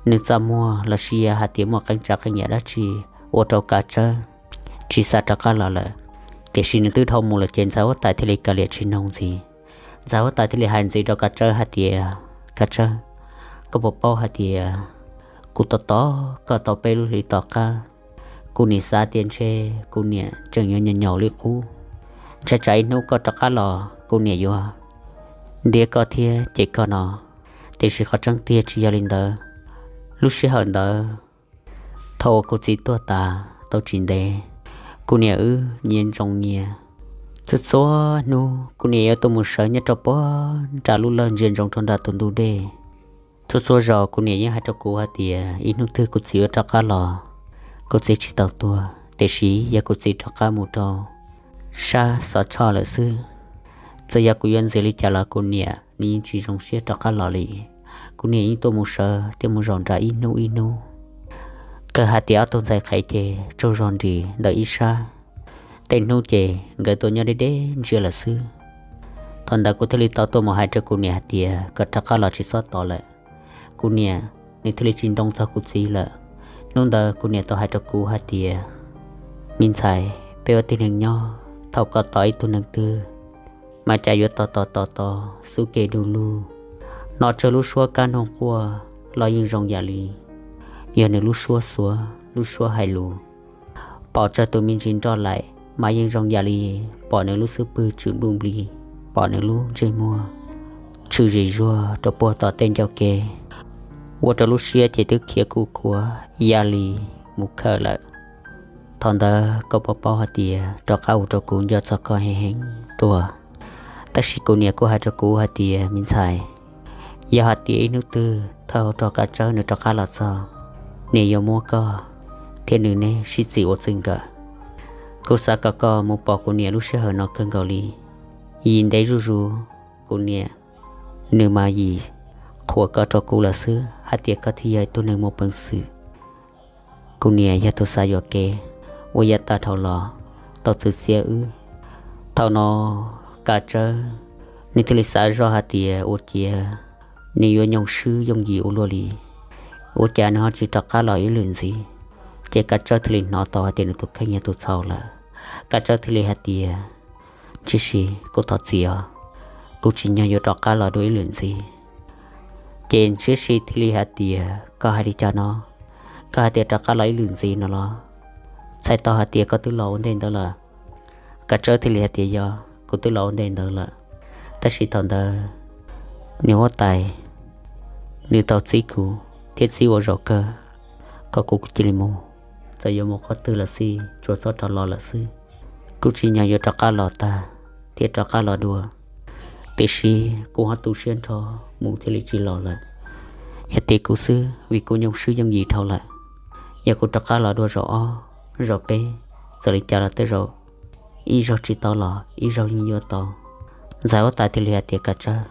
nws txaj muag los sis hais tias muaj qee tsav qee yam dab tsi ua rau Kav Tsawb tsis xav rov qab los lawm. Tiam sis nws twb dhau mus lawm ces ntxhais huab tais thiaj li kav liam tsis noog ntxiv. Ntxhais huab tais thiaj li hais ntxiv rau Kav Tsawb hais tias, Kav Tsawb, koj puas paub hais tias kuv tos tos koj tau peb lub hlis tom qab, kuv nim xav tias ntshe kuv niam tseem yuav nyaum nyaum li qub. Ntshai tsam ib hnub koj rov qab los kuv niam yuav ntiab koj thiab cem koj no. Tiam sis qhov tseeb tiag tsis yog li ntawd. Lub sij hawm ntawd, thaum uas kuv txiv tuag tas tau tsis ntev, kuv niam wb nyias ntsoov nyias. Txhua txhua hnub kuv niam yuav tuaj mus sawv nyob rau puag nram lub lawj ntsia ntsoov rau nram tus ntug dej. Txhua txhua zaus kuv niam yeej hais rau kuv hais tias ib hnub twg kuv txiv yuav rov qab los, kuv txiv tsis tau tuag. Tiam sis yog kuv txiv rov qab mus rau sab Xov Tshoj lawm xwb, txawm yog kuv yuav ntxias li cas los kuv niam nws yeej tsis zoo siab rov qab los li. Kuv niam yeej tuaj mus sawv thiab mus zaum nram ib hnub ib hnub. Kawg hais tias ob tug ntxhais qhev ces tsaug zog nrim ntawm ib sab, tej hnub ces nkawd tuaj nyob deb deb ntsia lawm xwb. Thaum ntawd kuv thiaj li tau tuaj mus hais rau kuv niam hais tias kom rov qab los tsis txhob tos lawm. Kuv niam nws thiaj li tsis nroo txog kuv txiv lawm. Hnub ntawd kuv niam tau hais rau kuv hais tias, me ntxhais, peb ua tib neeg nyob, thaum koj tos ib tug neeg twg mas cas yuav tos tos tos tos xub kev du lug. Nov tsawg lub suab kab noog quaj los yeej zoo yam li yog nws lub suab xuav lub suab hais lus. Pom tsawg tus me ntsis nroj laim mas yeej zoo yam li pom nws lub xub pwg tswm npluj npli, pom nws lub ntsej muag tshwm zis zuag rau puag tom tej ncauj ke, ua rau lub siab ces twb khiav kuj khuav ya li mus khawm lawm. Thaum ntawd koj puas paub hais tias rov qab ua rau kuv nco txog koj heev heev tuaj. Tab sis kuv niam kuj hais rau kuv hais tias, me ntxhais, yog hais tias ib hnub twg thawj hauv rog Kav Tsawb nws rov qab los txog, nws yuav muab koj thiab nws neb sib txim ua txij nkawm. Kuv xav kom koj mus pom kuv niam lub sij hawm no kawg nkaus li. Yim ntev zuj zus, kuv niam nws mas yim qhuas koj rau kuv lawm xwb hais tias koj thiaj yog ib tug neeg muaj peev xwm. Kuv niam yog tus xav yuam kev uas yav tag dhau los tau txwv txiav wb. Thaum no Kav Tsawb nws thiaj li xav zoj hais tias ua ciav nws yuav nyoog swb yooj yim ua luaj li, ua cas nws ho tsis rov qab los ib lwm ntxiv. Ces Kav Tsawb thiaj li hnov tau hais tias nws tus kheej yog tus txhaum lawm. Kav Tsawb thiaj li hais tias, ntsib si, kuv thov txim os, kuv tsim nyog yuav rov qab los dua ib lwm ntxiv. Ces ntsib si thiaj li hais tias, koj hais li cas no? Koj hais tias rov qab los ib lwm ntxiv no los? Txhais tau hais tias koj twb los ua ntej ntawd lawm. Kav Tsawb thiaj li hais tias, Yog, kuv twb los ua ntej ntawd lawm, tab sis thaum ntawd niam huab tais nws tau txib kuv thiab txib ua zaum kawg kom kuv cia li mus, txawm yuav mus qhov twg los xij tsuas txhob rov los lawm xwb. Kuv tsim nyog yuav rov qab los tag thiab rov qab los dua, tiam sis kuv ho tu siab nrho mus thiaj li tsis los lawm. Yog tias kuv xwb vim kuv nyoo swb yooj yim dhau lawm. Yog kuv rov qab los dua zaum ob zaum peb, txawm li cas los tej zaum ib zaug tsis tau los ib zaug yeej yuav tau. Ntxhais huab tais thiaj li hais tias, Kav Tsawb,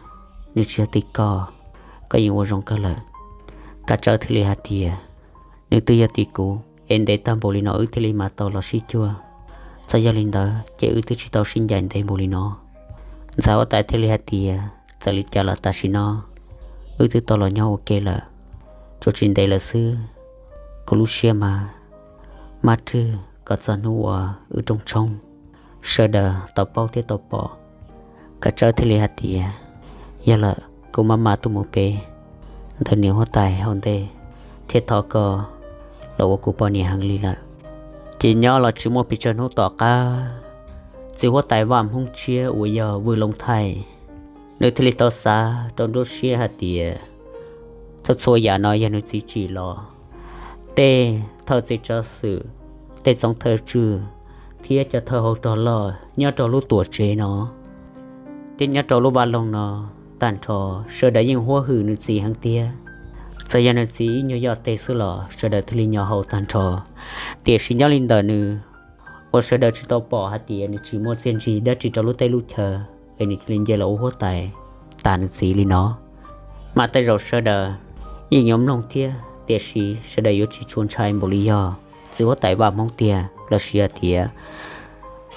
nws tsis yog tim koj, koj yeej ua zoo kawg lawm. Kav Tsawb thiaj li hais tias, Nws twb yog tim kuv es ntev tag npaum li no wb thiaj li mam tau los sib cuag. Txawm yog li ntawd ces wb twb tsis tau sib ncaim ntev npaum li no. Ntxhais huab tais thiaj li hais tias, Txawm li cas los tam sim no wb twb tau los nyob ua ke lawm, tsuas tsis ntev lawm xwb, kuv lub siab mas maj rwg kom txog hnub uas wb rooj tshoob sawv daws tau paub thiab tau pom. Kav Tsawb thiaj li hais tias, Yog lawm, kuv maj mam tuaj mus pem ntawm niam huab tais hauv ntej thiab thov koj los ua kuv poj niam heev li lawm. Ces nyob los tsis muaj pes tsawg hnub tom qab, txiv huab tais Vaj Hmoob tshiab uas yog Vwj Looj Thaij, nws thiaj li tau xav rau nruab siab hais tias, txhua txhua yam no yog nws txiv tsim los. Tej thawj txiv tsav xwm, tej txoov thawj tswj thiab cov thawj hauv rog loj nyob rau lub tuam tsev no thiab nyob rau lub vaj loog no, tag nrho sawv daws yeej huab hwm nws txiv heev tiag. Txawm yog nws txiv ib nyuag yoj tes xwb los sawv daws thiaj li nyo hau tag nrho. Tiam sis nyob li ntawm nws, uas sawv daws tsis tau pom hais tias nws tsis muaj txiaj ntsig dab tsi rau lub teb lub chaw es nws cia li nce los ua huab tais tas nws txiv li no. Mas tej zaum sawv daws yeej yuav mloog thiab, tiam sis sawv daws yuav tsis tshua ntshai npaum li yog txiv huab tais Vaj Hmoob tiag, los sis hais tias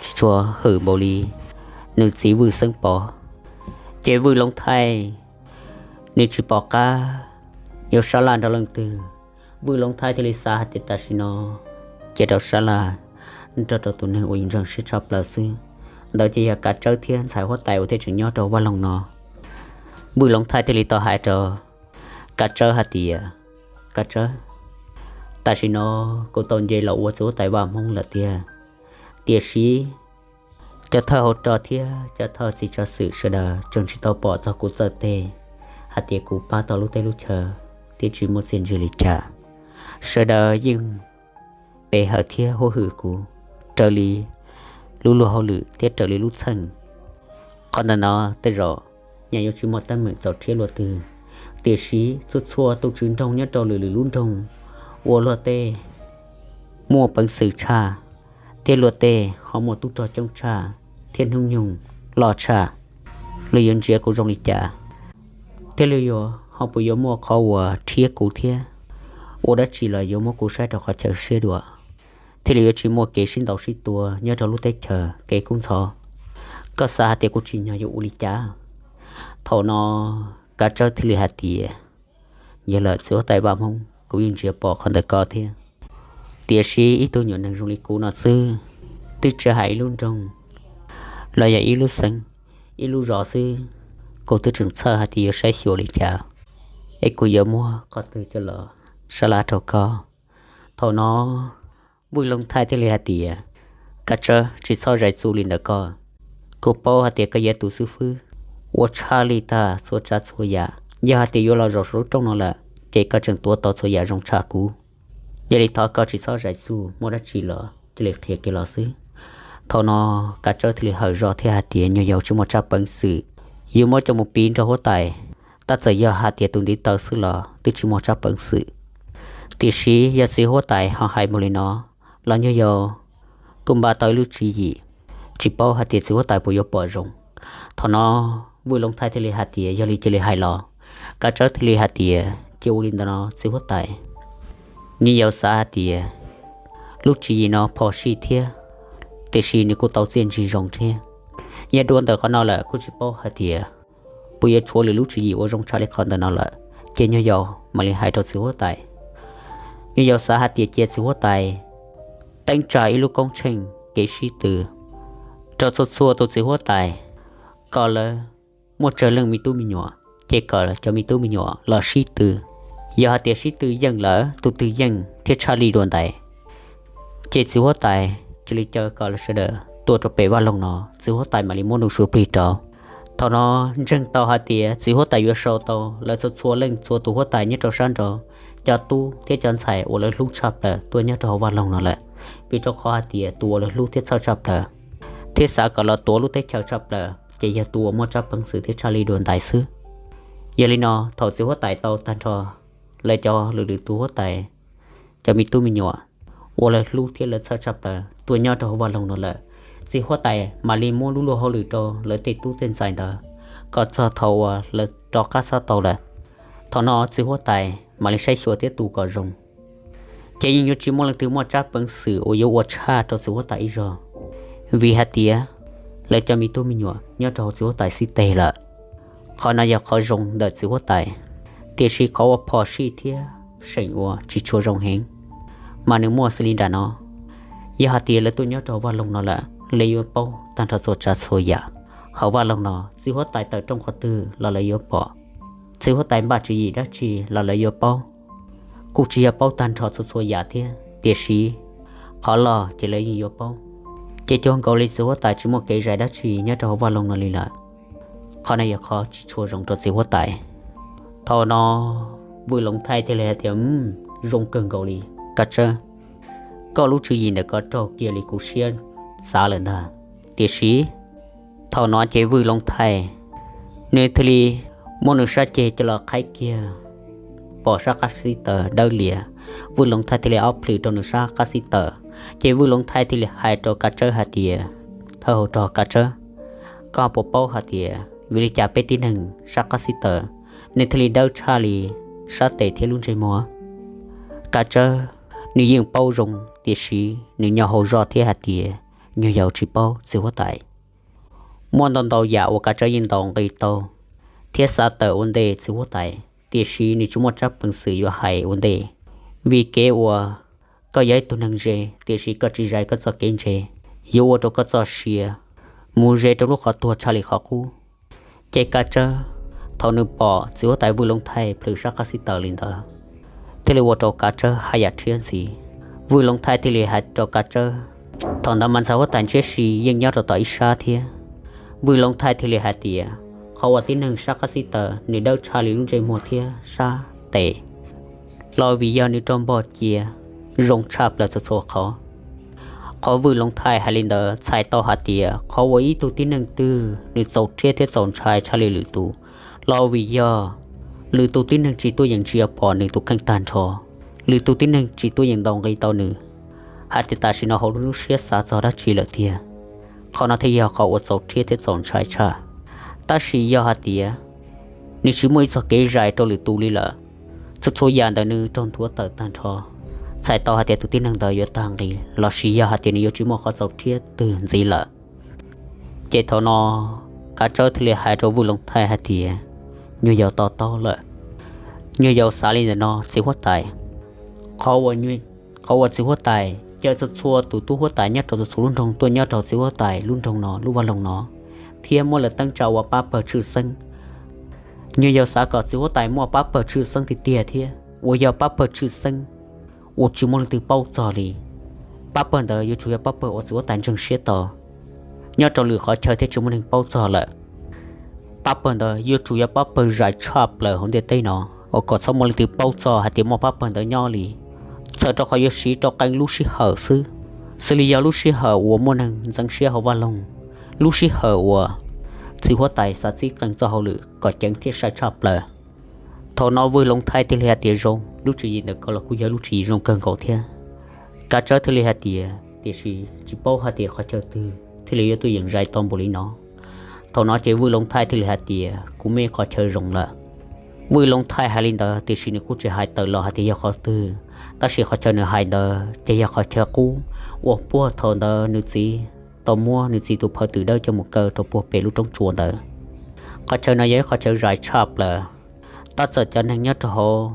tsis tshua hwm npaum li nws txiv Vwj Xeeb Pov. Ces Vwj Looj Thaij nws tsis pom qab yuav sab laj nrog leej twg. Vwj Looj Thaij thiaj li xav hais tias tam sim no cia rau sab laj nrog rau tus neeg uas yus ntseeg siab tshaj plaws xwb, ntawd ces yog Kav Tsawb thiab ntxhais huab tais uas thiaj tseem nyob rau vaj loog no. Vwj Looj Thaij thiaj li tau hais rau Kav Tsawb hais tias, Kav Tsawb, tam sim no kuv tau nce los ua txiv huab tais Vaj Hmoob lawm tiag, tiam sis cov thawj hauv rog thiab cov thawj txiv tsav xwm sawv daws tseem tsis tau pom txog kuv txawj teg hais tias kuv pab tau lub teb lub chaw thiab tsis muaj txiaj ntsig li cas. Sawv daws yeej pe hawm thiab huab hwm kuv raws li lub luag hauj lwm thiab raws li lub txheej. Qhov ntawm no tej zaum nyaj yuav tsis muaj teeb meem txaus rhiab luaj twg, tiam sis txhua txhua tus tswv nroog nyob rau lwm lwm lub nroog ua luag tej muaj peev xwm tshaj, thiab luag tej ho muaj tub rog coob tshaj thiab hnub nyoog loj tshaj. Luag yuav ntsia kuv zoo li cas, thiab luag yuav ho puas yuav muaj qhov uas rhiab kuv thiab ua dab tsi los yuav muab kuv saib rau qhov chaw siab dua, thiaj li yuav tsis muaj kev sib ntaus sib tua nyob rau lub teb chaws kev kub ntxhov. Koj xav hais tias kuv tsim nyog yuav ua li cas? Thaum no Kav Tsawb thiaj li hais tias, yog lawm txiv huab tais Vaj Hmoob, kuv yeej ntsia pom qhov ntawm koj thiab, tiam sis ib tug nyuam neeg zoo li kuv no xwb, twb tsis hais ib lub nroog los yog ib lub xeev, ib lub zos xwb, kuv twb tseem txhawj hais tias yuav saib xyuas li cas, es kuv yuav muab qhov twg coj los sab laj rau koj. Thaum no Vwj Looj Thaij thiaj li hais tias, Kav Tsawb, tsis txhob zais txuj li ntawd koj. Kuv paub hais tias koj yog tus xib fwb uas tshaj li tag txhua tsav txhua yam. Yog hais tias yuav los zaum saum lub rooj no lawm, ces koj tseem tuav tau txhua yam zoo tshaj kuv. Yog li thov koj tsis txhob zais txuj, muaj dab tsi los cia li qhia kiag los xwb. Thaum no Kav Tsawb thiaj li hawm zog thiab hais tias, nyuag yaus tsis muaj tsab peev xwm yuav muab coj mus piv nrog huab tais, tab txawm yog hais tias tus ntiv taw xwb los twb tsis muaj tsab peev xwm. Tiam sis yog txiv huab tais ho hais mus li no los nyuag yaus kuj npaj tau ib lub tswv yim, tsis paub hais tias txiv huab tais puas yuav pom zoo. Thaum no Vwj Looj Thaij thiaj li hais tias, yog li cia li hais los. Kav Tsawb thiaj li hais tias, cia ua li ntawd no txiv huab tais. Nyuag yaus xav hais tias lub tswv yim no phom sij thiab, tiam sis nws kuj tau txiaj ntsig zoo thiab. Yog dua ntawm qhov no lawm kuj tsis paub hais tias puas yuav tshuav lwm lub tswv yim uas zoo tshaj li qhov ntawm no lawm, ces nyuag yaus mam li hais rau txiv huab tais. Nyuag yaus xav hais tias cia txiv huab tais teeb tsa ib lub koob tsheej kev sib tw rau txhua txhua tus txiv huab tais, kom lawv muaj tsawg leej me tub me nyuam, ces kom cov me tub me nyuam los sib tw. Yog hais tias sib tw yeej lawm tus twg yeej thiab tshaj lij dua ntais, ces txiv huab tais cia li caw kom lawv sawv daws tuaj rau pem vaj loog no, txiv huab tais mam li muab nws suav plig rau. Thaum no ntseeg tau hais tias txiv huab tais yuav sau tau lawv txhua txhua leej txhua tus huab tais nyob rau sab nraud, cov tub thiab cov ntxhais uas lawv hlub tshaj plaws tuaj nyob rau hauv vaj loog no lawm, vim rau qhov hais tias tus uas lawv hlub thiab txhawj tshaj plaws thiab xav kom los tuav lub teb chaws tshaj plaws ces yog tus uas muaj tsab peev xwm thiab tshaj lij dua ntais xwb. Yog li no, thaum txiv huab tais tau tag nrho lawv cov lwm lwm tus huab tais, cov me tub me nyuam uas lawv hlub thiab lawv txhawj tshaj plaws tuaj nyob rau hauv vaj loog no lawm, txiv huab tais mam li muab lub luag hauj lwm rau lawv tej tub tej ntxhais ntawd kom txog thaum uas lawv rov qab xab tau lawm. Thaum no txiv huab tais mam li saib xyuas thiab tu kom zoo, ces yeej yuav tsis muaj leej twg muaj tsab peev xwm uas yuav ua tshaj rau txiv huab tais ib zaug, vim hais tias lawv cov me tub me nyuam nyob rau hauv txiv huab tais xib teg lawm. Qhov no yog qhov zoo ntawm txiv huab tais, tiam sis qhov uas phom sij thiab seem ua tsis tshua zoo heev, mas nws muaj xws li nram no. Yog hais tias lawv tuaj nyob rau hauv vaj loog no lawm, lawv yuav paub tag nrho txhua tsav txhua yam. Hauv vaj loog no txiv huab tais tawm rooj qhov twg los lawv yuav pom, txiv huab tais npaj tswv yim dab tsi los lawv yuav paub. Kuj tsis yog paub tag nrho txhua txhua yam thiab, tiam sis qhov loj ces lawv yeej yuav paub. Ces cuag nkaus li txiv huab tais tsis muaj kev zais dab tsi nyob rau hauv vaj loog no li lawm. Qhov no yog qhov tsis tshua zoo rau txiv huab tais. Thaum no Vwj Loov Thaij thiaj li hais tias, Zoo kawg nkaus li, Kav Tsawb, koj lub tswv yim ntawm ko raug kiag li kuv siab xav lawm ntag. Tiam sis thaum no ces Vwj Loov Thaij nws thiaj li muab nws sab ceg coj los qhaib kiag, pom sab qab xib taws dawb lias. Vwj Loov Thaij thiaj li ob plhws rau nws sab qab xib taws, ces Vwj Loov Thaij thiaj li hais rau Kav Tsawb hais tias, Thawj hauv rog Kav Tsawb, koj puas paub hais tias vim li cas peb tib neeg sab qab xib taws nws thiaj li dawb tshaj li sab tes thiab lub ntsej muag? Kav Tsawb nws yeej paub zoo, tiam sis nws nyo hau zoj thiab hais tias, Nyuag yaus tsis paub txiv huab tais. Muaj ntau ntau yam uas Kav Tsawb yeej ntaus nqi tau thiab xav tawm ua ntej txiv huab tais, tiam sis nws tsis muaj tsab peev xwm yuav hais ua ntej, vim kev uas koj yog ib tug neeg ntse, tiam sis koj tsis zais koj txoj kev ntse, yuav ua rau koj txoj sia mus ze rau lub qhov tuag tshaj li qhov qub. Ces Kav Tsawb, thaum nws pom txiv huab tais Vwj Loov Thaij plhws sab qab xib taws li ntawd, thiaj li ua rau Kav Tsawb haj yam rhiab ntxiv. Vwj Loov Thaij thiaj li hais rau Kav Tsawb, thaum ntawd mas ntxhais huab tais ntshiab si yeej nyob rau tom ib sab thiab. Vwj Loov Thaij thiaj li hais tias, qhov uas tib neeg sab qab xib taws nws dawb tshaj li lub ntsej muag thiab sab tes los vim yog nws rau npog cia zoo tshaj plaws txhua txhua qhov. Qhov Vwj Loov Thaij hais li ntawd txhais tau hais tias qhov uas ib tug tib neeg twg nws txaus rhiab thiab txaus ntshai tshaj li lwm tus los vim yog lwm tus tib neeg tsis tuaj yeem ntsia pom nws tus kheej tag nrho, lwm tus tib neeg tsis tuaj yeem ntaus nqi tau nws hais tias tam sim no hauv nws lub siab xav txog dab tsi lawm tiag. Qhov no thiaj yog qhov uas txaus rhiab thiab txaus ntshai tshaj. Tab sis yog hais tias nws tsis muaj ib txoj kev zais rau lwm tus li lawm, txhua txhua yam ntawm nws raug nthuav tawm tag nrho, txhais tau hais tias tus tib neeg ntawd yuav tag nqi lossis yog hais tias nws yuav tsis muaj qhov txaus rhiab twg ntxiv lawm. Ces thaum no Kav Tsawb thiaj li hais rau Vwj Loov Thaij hais tias, nyuag yaus to taub lawm, nyuag yaus xav li ntawm no txiv huab tais. Qhov uas txiv huab tais caw txhua txhua tus tub huab tais nyob rau txhua txhua lub nroog tuaj nyob rau txiv huab tais lub nroog no lub vaj loog no, thiab muab lawv teeb tsa ua pab pawg tshwj xeeb. Nyuag yaus xav kom txiv huab tais muaj pab pawg tshwj xeeb tiag tiag thiab uas yog pab pawg tshwj xeeb uas tsis muaj leej twg paub txog li. Pab pawg ntawd yuav tsum yog pab pawg uas txiv huab tais ntseeg siab to nyob rau lwm qhov chaw thiab tsis muaj neeg paub txog lawm. Pab pawg ntawd yuav tsum yog pab pawg zais tshaj plaws hauv ntiaj teb no uas kom txhob muaj leej twg paub txog hais tias muaj pab pawg ntawd nyob li, txhawm rau qhov yuav siv rau qee lub sij hawm xwb, xws li yog lub sij hawm uas muaj neeg ntxeev siab hauv vaj loog, lub sij hawm uas txiv huab tais xav txib qee txoj hauj lwm kom ceev thiab sai tshaj plaws. Thaum no Vwj Loov Thaij thiaj li hais tias zoo, lub tswv yim ntawm ko los kuj yog lub tswv yim zoo kawg nkaus thiab. Kav Tsawb thiaj li hais tias tiam sis tsis paub hais tias qhov chaw twg thiaj li yuav tuaj yeem zais tau npaum li no. Thaum no ces Vwj Loov Thaij thiaj li hais tias kuv muaj qhov chaw zoo lawm. Vwj Loov Thaij hais li ntawd tiam sis nws kuj tsis hais tawm los hais tias yog qhov twg, tab sis qhov chaw nws hais ntawd ces yog qhov chaw qub uas puag thaum ntawd nws txiv tau muab nws txiv tus phawv twm dawb coj mus kaw rau puag pem lub roob tsua ntawd. Qhov chaw no yog ib qhov chaw zais tshaj plaws, tab txawm cov neeg nyob rau hauv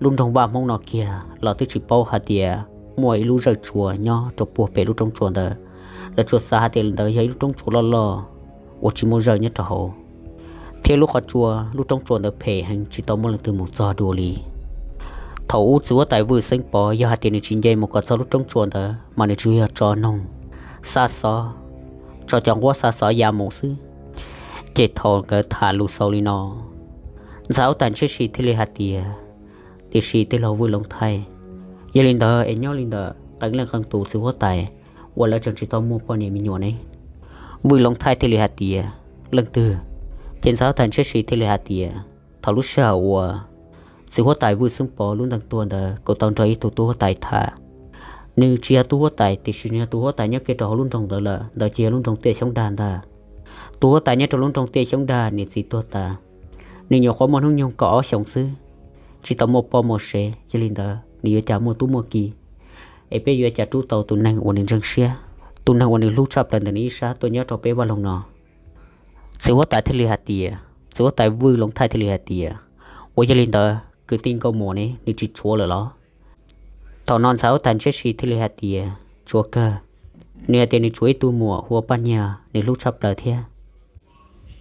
lub nroog Vaj Hmoob no kiag los twb tsis paub hais tias muaj ib lub zawj tsua nyob rau puag pem lub roob tsua ntawd. Lawv tsuas xav hais tias li ntawd yog ib lub roob tsua loj loj uas tsis muaj zawj nyob rau hauv, thiab lub qhov tsua lub roob tsua ntawd phem heev tsis tau muaj leej twg mus txog dua li. Thaum ub txiv huab tais Vwj Xeeb Pov yog hais tias nws tsis nce mus kom txog lub roob tsua ntawd mas nws tsuas yog tso noog, xa xov, tso cov nquab xa xov ya mus xwb. Ces thaum nkawd tham lus xaus li no, ntxhais huab tais Ntshiab Si thiaj li hais tias, tiam sis tij laug Vwj Loov Thaij, yog li ntawd es nyob li ntawm qee leej qee tus txiv huab tais uas lawv tseem tsis tau muaj poj niam me nyuam ne? Vwj Loov Thaij thiaj li hais tias, leej twg? Ces ntxhais huab tais Ntshiab Si thiaj li hais tias, thaum lub sij hawm uas txiv huab tais Vwj Xeeb Pov lub ntees tuag ntawd kuv tau nrog ib tug tub huab tais tham. Nws tsis yog tub huab tais tiam sis nws yog tus huab tais nyob kiag rau hauv lub nroog ntawd lawm, ntawd ces yog lub nroog Tiaj Xyoob Dag ntag. Tus huab tais nyob rau lub nroog Tiaj Xyoob Dag niam txiv tuag tas, nws nyuam qhuav muaj hnub nyoog kaum ob xyoos xwb, tsis tau muaj poj muaj sev, yog li ntawd nws yuav cas muaj tub muaj ki, es peb yuav cas rub tau tus neeg uas nws ntseeg siab, tus neeg uas nws hlub tshaj plaws ntawm nws ib sab tuaj nyob rau peb vaj loog no? Txiv huab tais thiaj li hais tias, txiv huab tais Vwj Loov Thaij thiaj li hais tias, ua yog li ntawd kwv tij Nkauj Muas ne, nws tsis tshuav lawm los? Thaum no ntxhais huab tais Ntshiab Si thiaj li hais tias, tshuav kawg. Nws hais tias nws tshuav ib tug muam hu ua Paj Nyiag, nws hlub tshaj plaws thiab.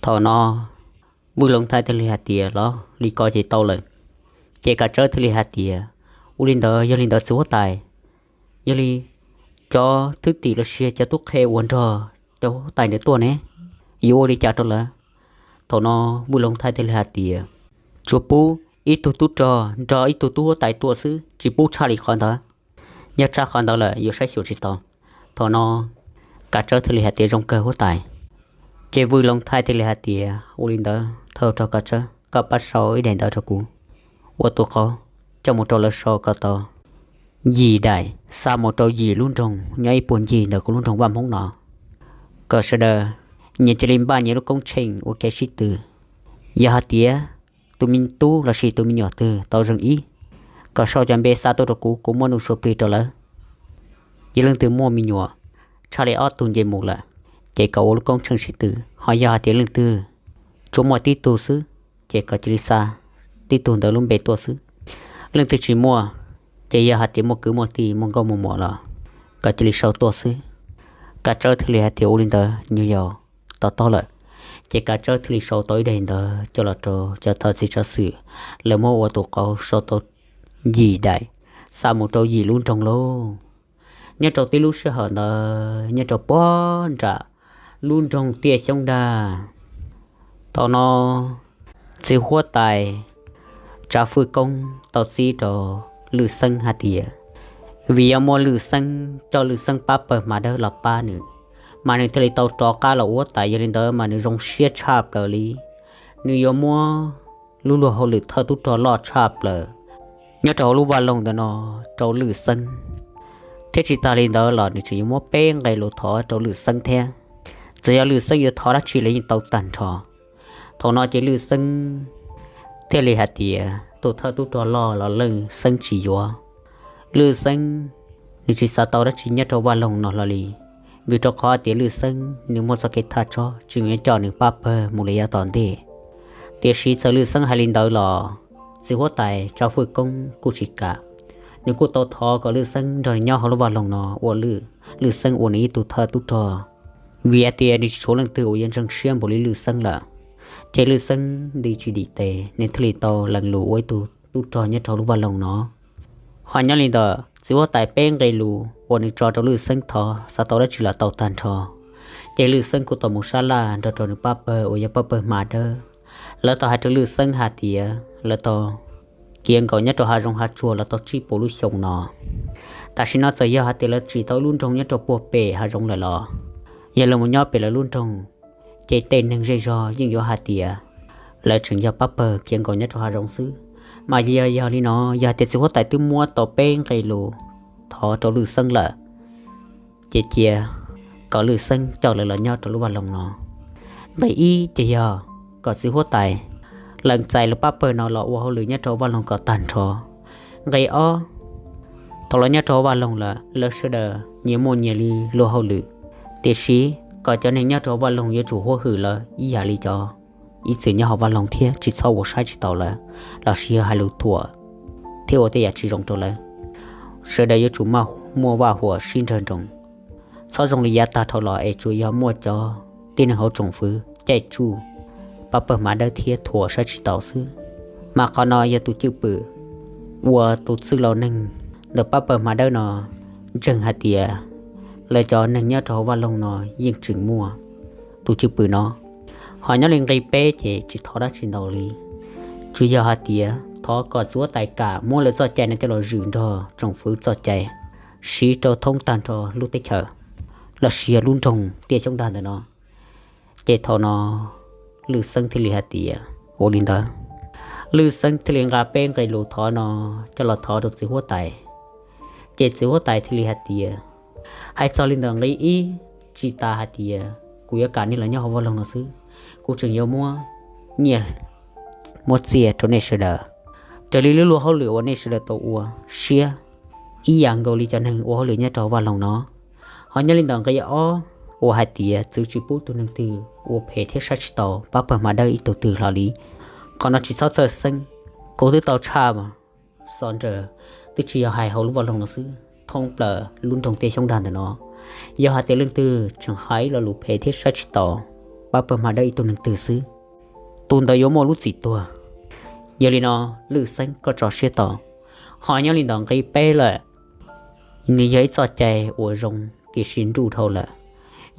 Thaum no Vwj Loov Thaij thiaj li hais tias, los li ko ces tau lawm. Ces Kav Tsawb thiaj li hais tias, ua li ntawd yog li ntawd txiv huab tais, yog li cov thwj tim los sis cov tub qhe uas nrog cov huab tais ntawd tuaj ne, yuav ua li cas rau lawv? Thaum no Vwj Loov Thaij thiaj li hais tias, tsuas pub ib tug tub rog nrog ib tug tub huab tais tuaj xwb, tsis pub tshaj li qhov ntawd. Yog tshaj qhov ntawd lawm yuav saib xyuas tsis tau. Thaum no Kav Tsawb thiaj li hais tias, zoo kawg huab tais. Ces Vwj Loov Thaij thiaj li hais tias, ua li ntawd thov rog Kav Tsawb koj pab sau ib daim ntawv rau kuv, ua tus qauv coj mus rau lawv sau kom tau yim daim xa mus rau yim lub nroog nyob ib puag ncig ntawm kuv lub nroog Vaj Hmoob no, kom sawv daws nyias cia li npaj nyias lub koob tsheej ua kev sib tw. Yog hais tias tus me tub los sis tus me nyuam twg tau zeeg ib, kom sau cov npe xa tuaj rau kuv, kuv muab nug suav plig rau lawv. Yog leej twg muaj me nyuam tshaj li ob tug nce mus lawm, ces kom ua lub koob tsheej sib tw. Ho yog hais tias leej twg tsuas muaj tib tug xwb, ces kom cia li xa tib tug ntawd lub npe tuaj xwb. Leej twg tsis muaj, ces yog hais tias muaj kwv muaj tij muaj nkauj muaj muam los kom cia li sau tuaj xwb. Kav Tsawb thiaj li hais tias, ua li ntawd nyuag yaus, to taub lawm. Ces Kav Tsawb thiaj li sau tau ib daim ntawv coj los rau cov thawj txiv tsav xwm, lawv muab ua tus qauv sau tau yim daim, xa mus rau yim lub nroog lauj. Nyob rau tib lub sij hawm ntawd nyob rau puag nram lub nroog Tiaj Xyoob Dag, thaum no txiv huab tais Tsav Fwj Koob tau txib rau Lwj Xeeb hais tias, vim yog muaj Lwj Xeeb coj Lwj Xeeb pab pawg Hma Dawb los pab nws, mas nws thiaj li tau rov qab los ua huab tais. Yog li ntawd mas nws zoo siab tshaj plaws li, nws yuav muab lub luag hauj lwm thawj tub rog loj tshaj plaws nyob rau hauv lub vaj loog ntawm no rau Lwj Xeeb, thiab tsis tas li ntawd los nws tseem yuav muab peb nqe lus thov rau Lwj Xeeb thiab. Txawm yog Lwj Xeeb yuav thov dab tsi los yeej tau tag nrho. Thaum no ces Lwj Xeeb thiaj li hais tias tus thawj tub rog loj los Lwj Xeeb tsis yuav. Lwj Xeeb nws tsis xav tau dab tsi nyob rau vaj loog no hlo li, vim rau qhov tias Lwj Xeeb nws muaj txoj kev thaj tshob tsis nyob coj nws pab pawg mus li yav tom ntej. Tiam sis txawm Lwj Xeeb hais li ntawd los txiv huab tais Tsav Fwj Koob kuj tsis kam. Nws kuj tau thov kom Lwj Xeeb nrog nws nyob hauv lub vaj loog no ua Lwj, Lwj Xeeb ua nws ib tug thawj tub rog, vim hais tias nws tsis tshuav leej twg uas yuav ntseeg siab npaum li Lwj Xeeb lawm. Ces Lwj Xeeb nti tsis dim tes, nws thiaj li tau lees lus ua ib tug tub rog nyob rau lub vaj loog no. Ho nyob li ntawm txiv huab tais peb nqe lus uas nws tso rau Lwj Xeeb thov xav tau dab tsi los tau tag nrho. Ces Lwj Xeeb kuj tau mus sab laj nrog rau nws pab pawg uas yog pab pawg Hma Dawb. Lawv tau hais rau Lwj Xeeb hais tias lawv tau khiav nkaum nyob rau hav zoov hav tsuag los tau tsib puas lub xyoo no. Tam sim no txawm yog hais tias lawv tsim tau ib lub nroog nyob rau puag pem hav zoov lawm los yog lawv mus nyob pem lawv lub nroog, ces tej neeg zej zog yeej yuav hais tias lawv tseem yog pab pawg khiav nkaum nyob rau hav zoov xwb. Mas yog, yog li no, yog hais tias txiv huab tais twb muab tau peb nqe lus thov rau Lwj Xeeb lawm, ces cia kom Lwj Xeeb coj lawv los nyob rau lub vaj loog no. Nqe ib ces yog kom txiv huab tais lees txais lawv pab pawg no los ua hauj lwm nyob rau vaj loog kom tag nrho. Nqe ob, thaum los nyob rau vaj loog lawm lawv sawv daws nyias muaj nyias li luag hauj lwm, tiam sis kom cov neeg nyob rau vaj loog yuav tsum huab hwm lawv ib yam li cov ib txwm nyob hauv vaj loog thiab tsis txhob ua saib tsis taus lawv los sis yog hais lus thuam thiab ua tej yam tsis zoo rau lawv. Sawv daws yuav tsum maj, muaj vaj huam sib nrawg nroos, txhob zoo li yav tag dhau los es tsuas yog muaj cov tib neeg hauv tsoom fwv caij tsuj pab pawg Hma Dawb thiab thuam saib tsis taus xwb. Mas qhov no yog tus cwj pwm uas tus txwj laus neeg ntawm pab pawg Hma Dawb no ntseeg hais tias lawv cov neeg nyob rau hauv vaj loog no yeej tseem muaj tus cwj pwm no. Ho nyob li nqi peb ces tsis thov dab tsi ntau li, tsuas yog hais tias thov kom txiv huab tais kam muab lawv txoj cai no coj los zwm nrog tsoom fwv txoj cai siv rau thoob tag nrho lub teb chaws los sis yog lub nroog Tiaj Xyoob Dag ntawm no. Ces thaum no Lwj Xeeb thiaj li hais tias ua li ntawd. Lwj Xeeb thiaj li nqa peb nqe lus thov no coj los thov rau txiv huab tais. Ces txiv huab tais thiaj li hais tias, hais txog li ntawm nqi ib, tsis tas hais tias kuv yuav kam nej los nyob hauv vaj loog no xwb, kuv tseem yuav muab nyiaj muab txiaj rau nej sawv daws. Raws li lub luag hauj lwm uas nej sawv daws tau ua siab ib yam nkaus li cov neeg ua hauj lwm nyob rau hauv vaj loog no. Ho nyob li ntawm nqi ob uas hais tias txwv tsis pub tus neeg twg ua phem thiab saib tsis taus pab pawg hma dawb ib tug twg hlo li, qhov no tsis txhob txhawj xeeb. Kuv twb tau tshaj xov nrawm, twb tsis yog hais hauv lub vaj loog no xwb, thoob plaws lub nroog Tiaj Xyoob Dag ntawm no, yog hais tias leej twg tseem hais lo lus phem thiab saib tsis taus pab pawg hma dawb ib tug neeg twg xwb, tus ntawd yuav muaj lub txim tuag. Yog li no, Lwj Xeeb koj tso siab tos. Ho nyob li ntawm nqi peb lawm, nws yog ib txoj cai uas zoo tiam sis nruj dhau lawm.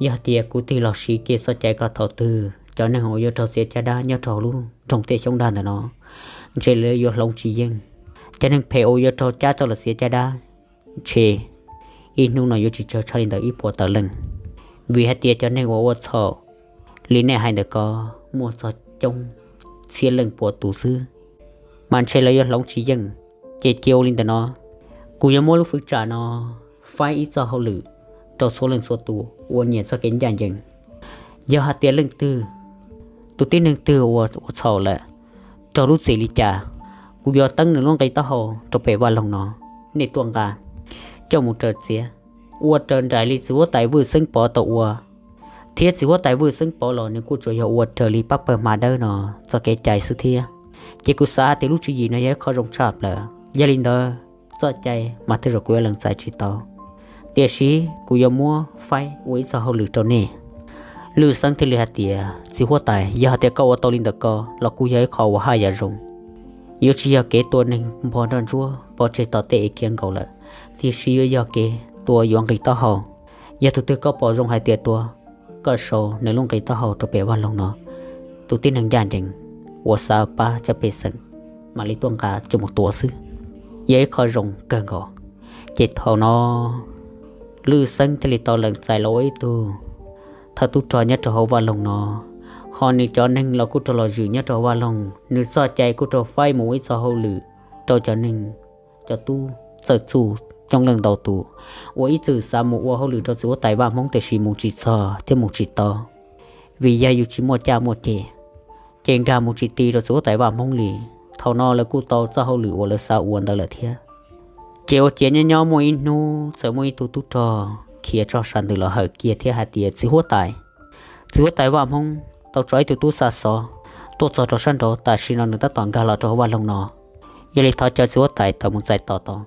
Yog tias kuv tig los siv kiag txoj cai ko thaum twg, cov neeg uas yuav raug txiav caj dab nyob rau lub nroog Tiaj Xyoob Dag ntawm no ntshe lawv yuav hloov tsis yeej. Cov neeg phem uas yuav raug cab coj los txiav caj dab ntshe ib hnub no yuav tsis tsawg tshaj li ntawm ib puas tawm leej, vim hais tias cov neeg uas ua txhaum li nej hais ntawm ko muaj txog coob txhiab leej puas tus xwb, mas ntshe lawv yuav hloov tsis yeej. Ces cia ua li ntawm no, kuv yuav muab lub fwv tsam no faib ib txoj hauj lwm rau txhua leej txhua tus uas nyiam txoj kev ncaj ncees. Yog hais tias leej twg, tus tib neeg twg uas ua txhaum lawm, raug lub txim li cas, kuv yuav teeb nws lub nqi taub hau rau pem vaj loog no. Nej tuaj nqa coj mus raws txiav, ua raws nraim li txiv huab tais Vwj Xeeb Pov tau ua, thiab txiv huab tais Vwj Xeeb Pov los nws kuj tsuas yog ua raws li pab pawg hma dawb no txoj kev cai xwb thiab. Ces kuv xav hais tias lub tswv yim no yog ib qho zoo tshaj plaws. Yog li ntawd, txoj cai mas tej zaum kuv yuav lees txais tsis tau, tiam sis kuv yuav muab faib ua ib txoj hauj lwm rau nej. Lwj Xeeb thiaj li hais tias, txiv huab tais, yog hais tias koj ua tau li ntawm ko los kuj yog ib qho uas haj yam zoo. Yuav tsis yog kev tua neeg npog nroj ntsuab pov tseg tom tej es khiav nkaus lawm, tiam sis yuav yog kev tua yuav nqi taub hau. Yog tus twg koj pom zoo hais tias tua, koj sau nws lub nqi taub hau rau pem vaj loog no. Tus tib neeg ncaj ncees uas xav pab cov pej xeem mam li tuaj nqa coj mus tua xwb, yog ib qho zoo kawg nkaus. Ces thaum no Lwj Xeeb thiaj li tau lees txais los ua ib tug thawj tub rog nyob rau hauv vaj loog no. Ho nws cov neeg los kuj raug los zwm nyob rau hauv vaj loog, nws txoj cai kuj raug faib mus ua ib txoj hauj lwm rau cov neeg, cov tub txawj txuj coob leej ntau tus uas ib txwm xav mus ua hauj lwm rau txiv huab tais Vaj Hmoob tiam sis mus tsis txog thiab mus tsis tau, vim yog yus tsis muaj caj muaj ceg, ces nkag mus tsis ti rau txiv huab tais Vaj Hmoob li. Thaum no lawv kuj tau txoj hauj lwm uas lawv xav ua ntawd lawm thiab. Ces ua ciav nyob nyob muaj ib hnub txawm muaj ib tug tub rog khiav tso sam ntws los hawm kiag thiab hais tias, txiv huab tais, txiv huab tais Vaj Hmoob tau tso ib tug tub xa xov tuaj txog rau sab nraud, tam sim no nws tab tom nkag los rau hauv vaj loog no. Yog li thov caw txiv huab tais tawm mus txais tos tau.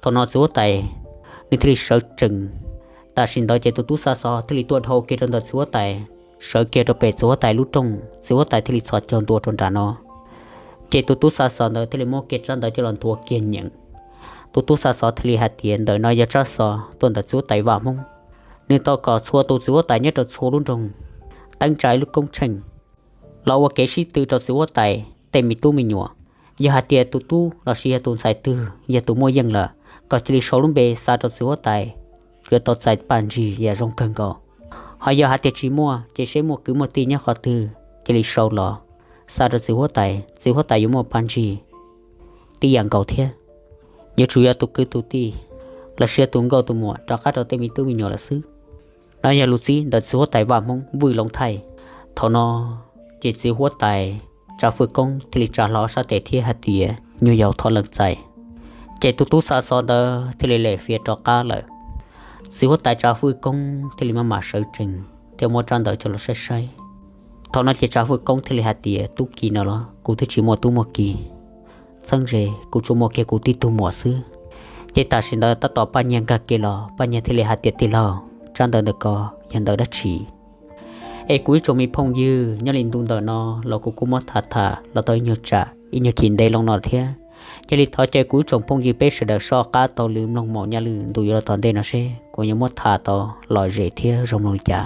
Thaum no txiv huab tais nws thiaj li sawv tsees. Tam sim ntawd ces tus tub xa xov thiaj li tuaj dhau kiag rau ntawm txiv huab tais, sawv kiag rau pem txiv huab tais lub rooj, txiv huab tais thiaj li txhos caug ntua rau nram no. Ces tus tub xa xov ntawd thiaj li muab kiag tsab ntawv coj los nthuav kiag nyeem. Tus tub xa xov thiaj li hais tias, ntawm no yog tsab xov tuaj ntawm txiv huab tais Vaj Hmoob, nws tau kom txhua tus txiv huab tais nyob rau txhua lub nroog teeb tsa ib lub koob tsheej los ua kev sib tw rau txiv huab tais tej me tub me nyuam. Yog hais tias tus tub los sis yog tus ntxhais twg yog tus muaj yeej lawm, kom cia li sau lub npe xa rau txiv huab tais, yuav tau txais paj ntsig yam zoo kawg nkaus. Ho yog hais tias tsis muaj, ces seb muaj kwv muaj tij nyob qhov twg cia li sau los xa rau txiv huab tais, txiv huab tais yuav muaj paj ntsig tib yam nkaus thiab. Yuav tsum yog tus kwv tus tij los sis yog tus nkauj tus muam rov qab rau tej me tub me nyuam lawm xwb. No yog lus txib ntawm txiv huab tais Vaj Hmoob Vwj Loov Thaij. Thaum no ces txiv huab tais Tsav Fwj Koob thiaj li tsa hlo sab tes thiab hais tias, nyuag yaus thov lees txais. Ces tus tub xa xov ntawd thiaj li lem fiav rov qab lawm. Txiv huab tais Tsav Fwj Koob thiaj li maj mam sawv tsees thiab muab tsab ntawv coj los saib saib. Thaum no ces Tsav Fwj Koob thiaj li hais tias, tub ki no los kuv twb tsis muaj tub muaj ki, txheeb ze kuv tsuas muaj kiag kuv tib tug muam xwb. Ces tam sim ntawd tab tom Paj Nyiag nkag kiag los, Paj Nyiag thiaj li hais tias, tij laug, tsab ntawv ntawm ko yog ntawv dab tsi? Es kuv ib tsoom me phooj ywg, nyob li ntu ntawm no los kuv kuj muab tham tham los tau ib nyuag tsam ib nyuag chim ntev loo no thiab. Cia li thov caw kuv tsoom phooj ywg peb sawv daws soj qab taug lw mloog maum nyaj lwm ntu yuav los tom ntej no seb kuv yuav muab tham tau lom zem thiab zoo mloog li cas.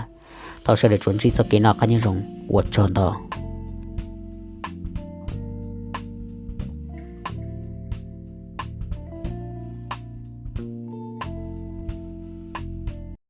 Thov sawv daws tsuas ntsib txoj kev noj qab nyob zoo, ua tsaug ntau.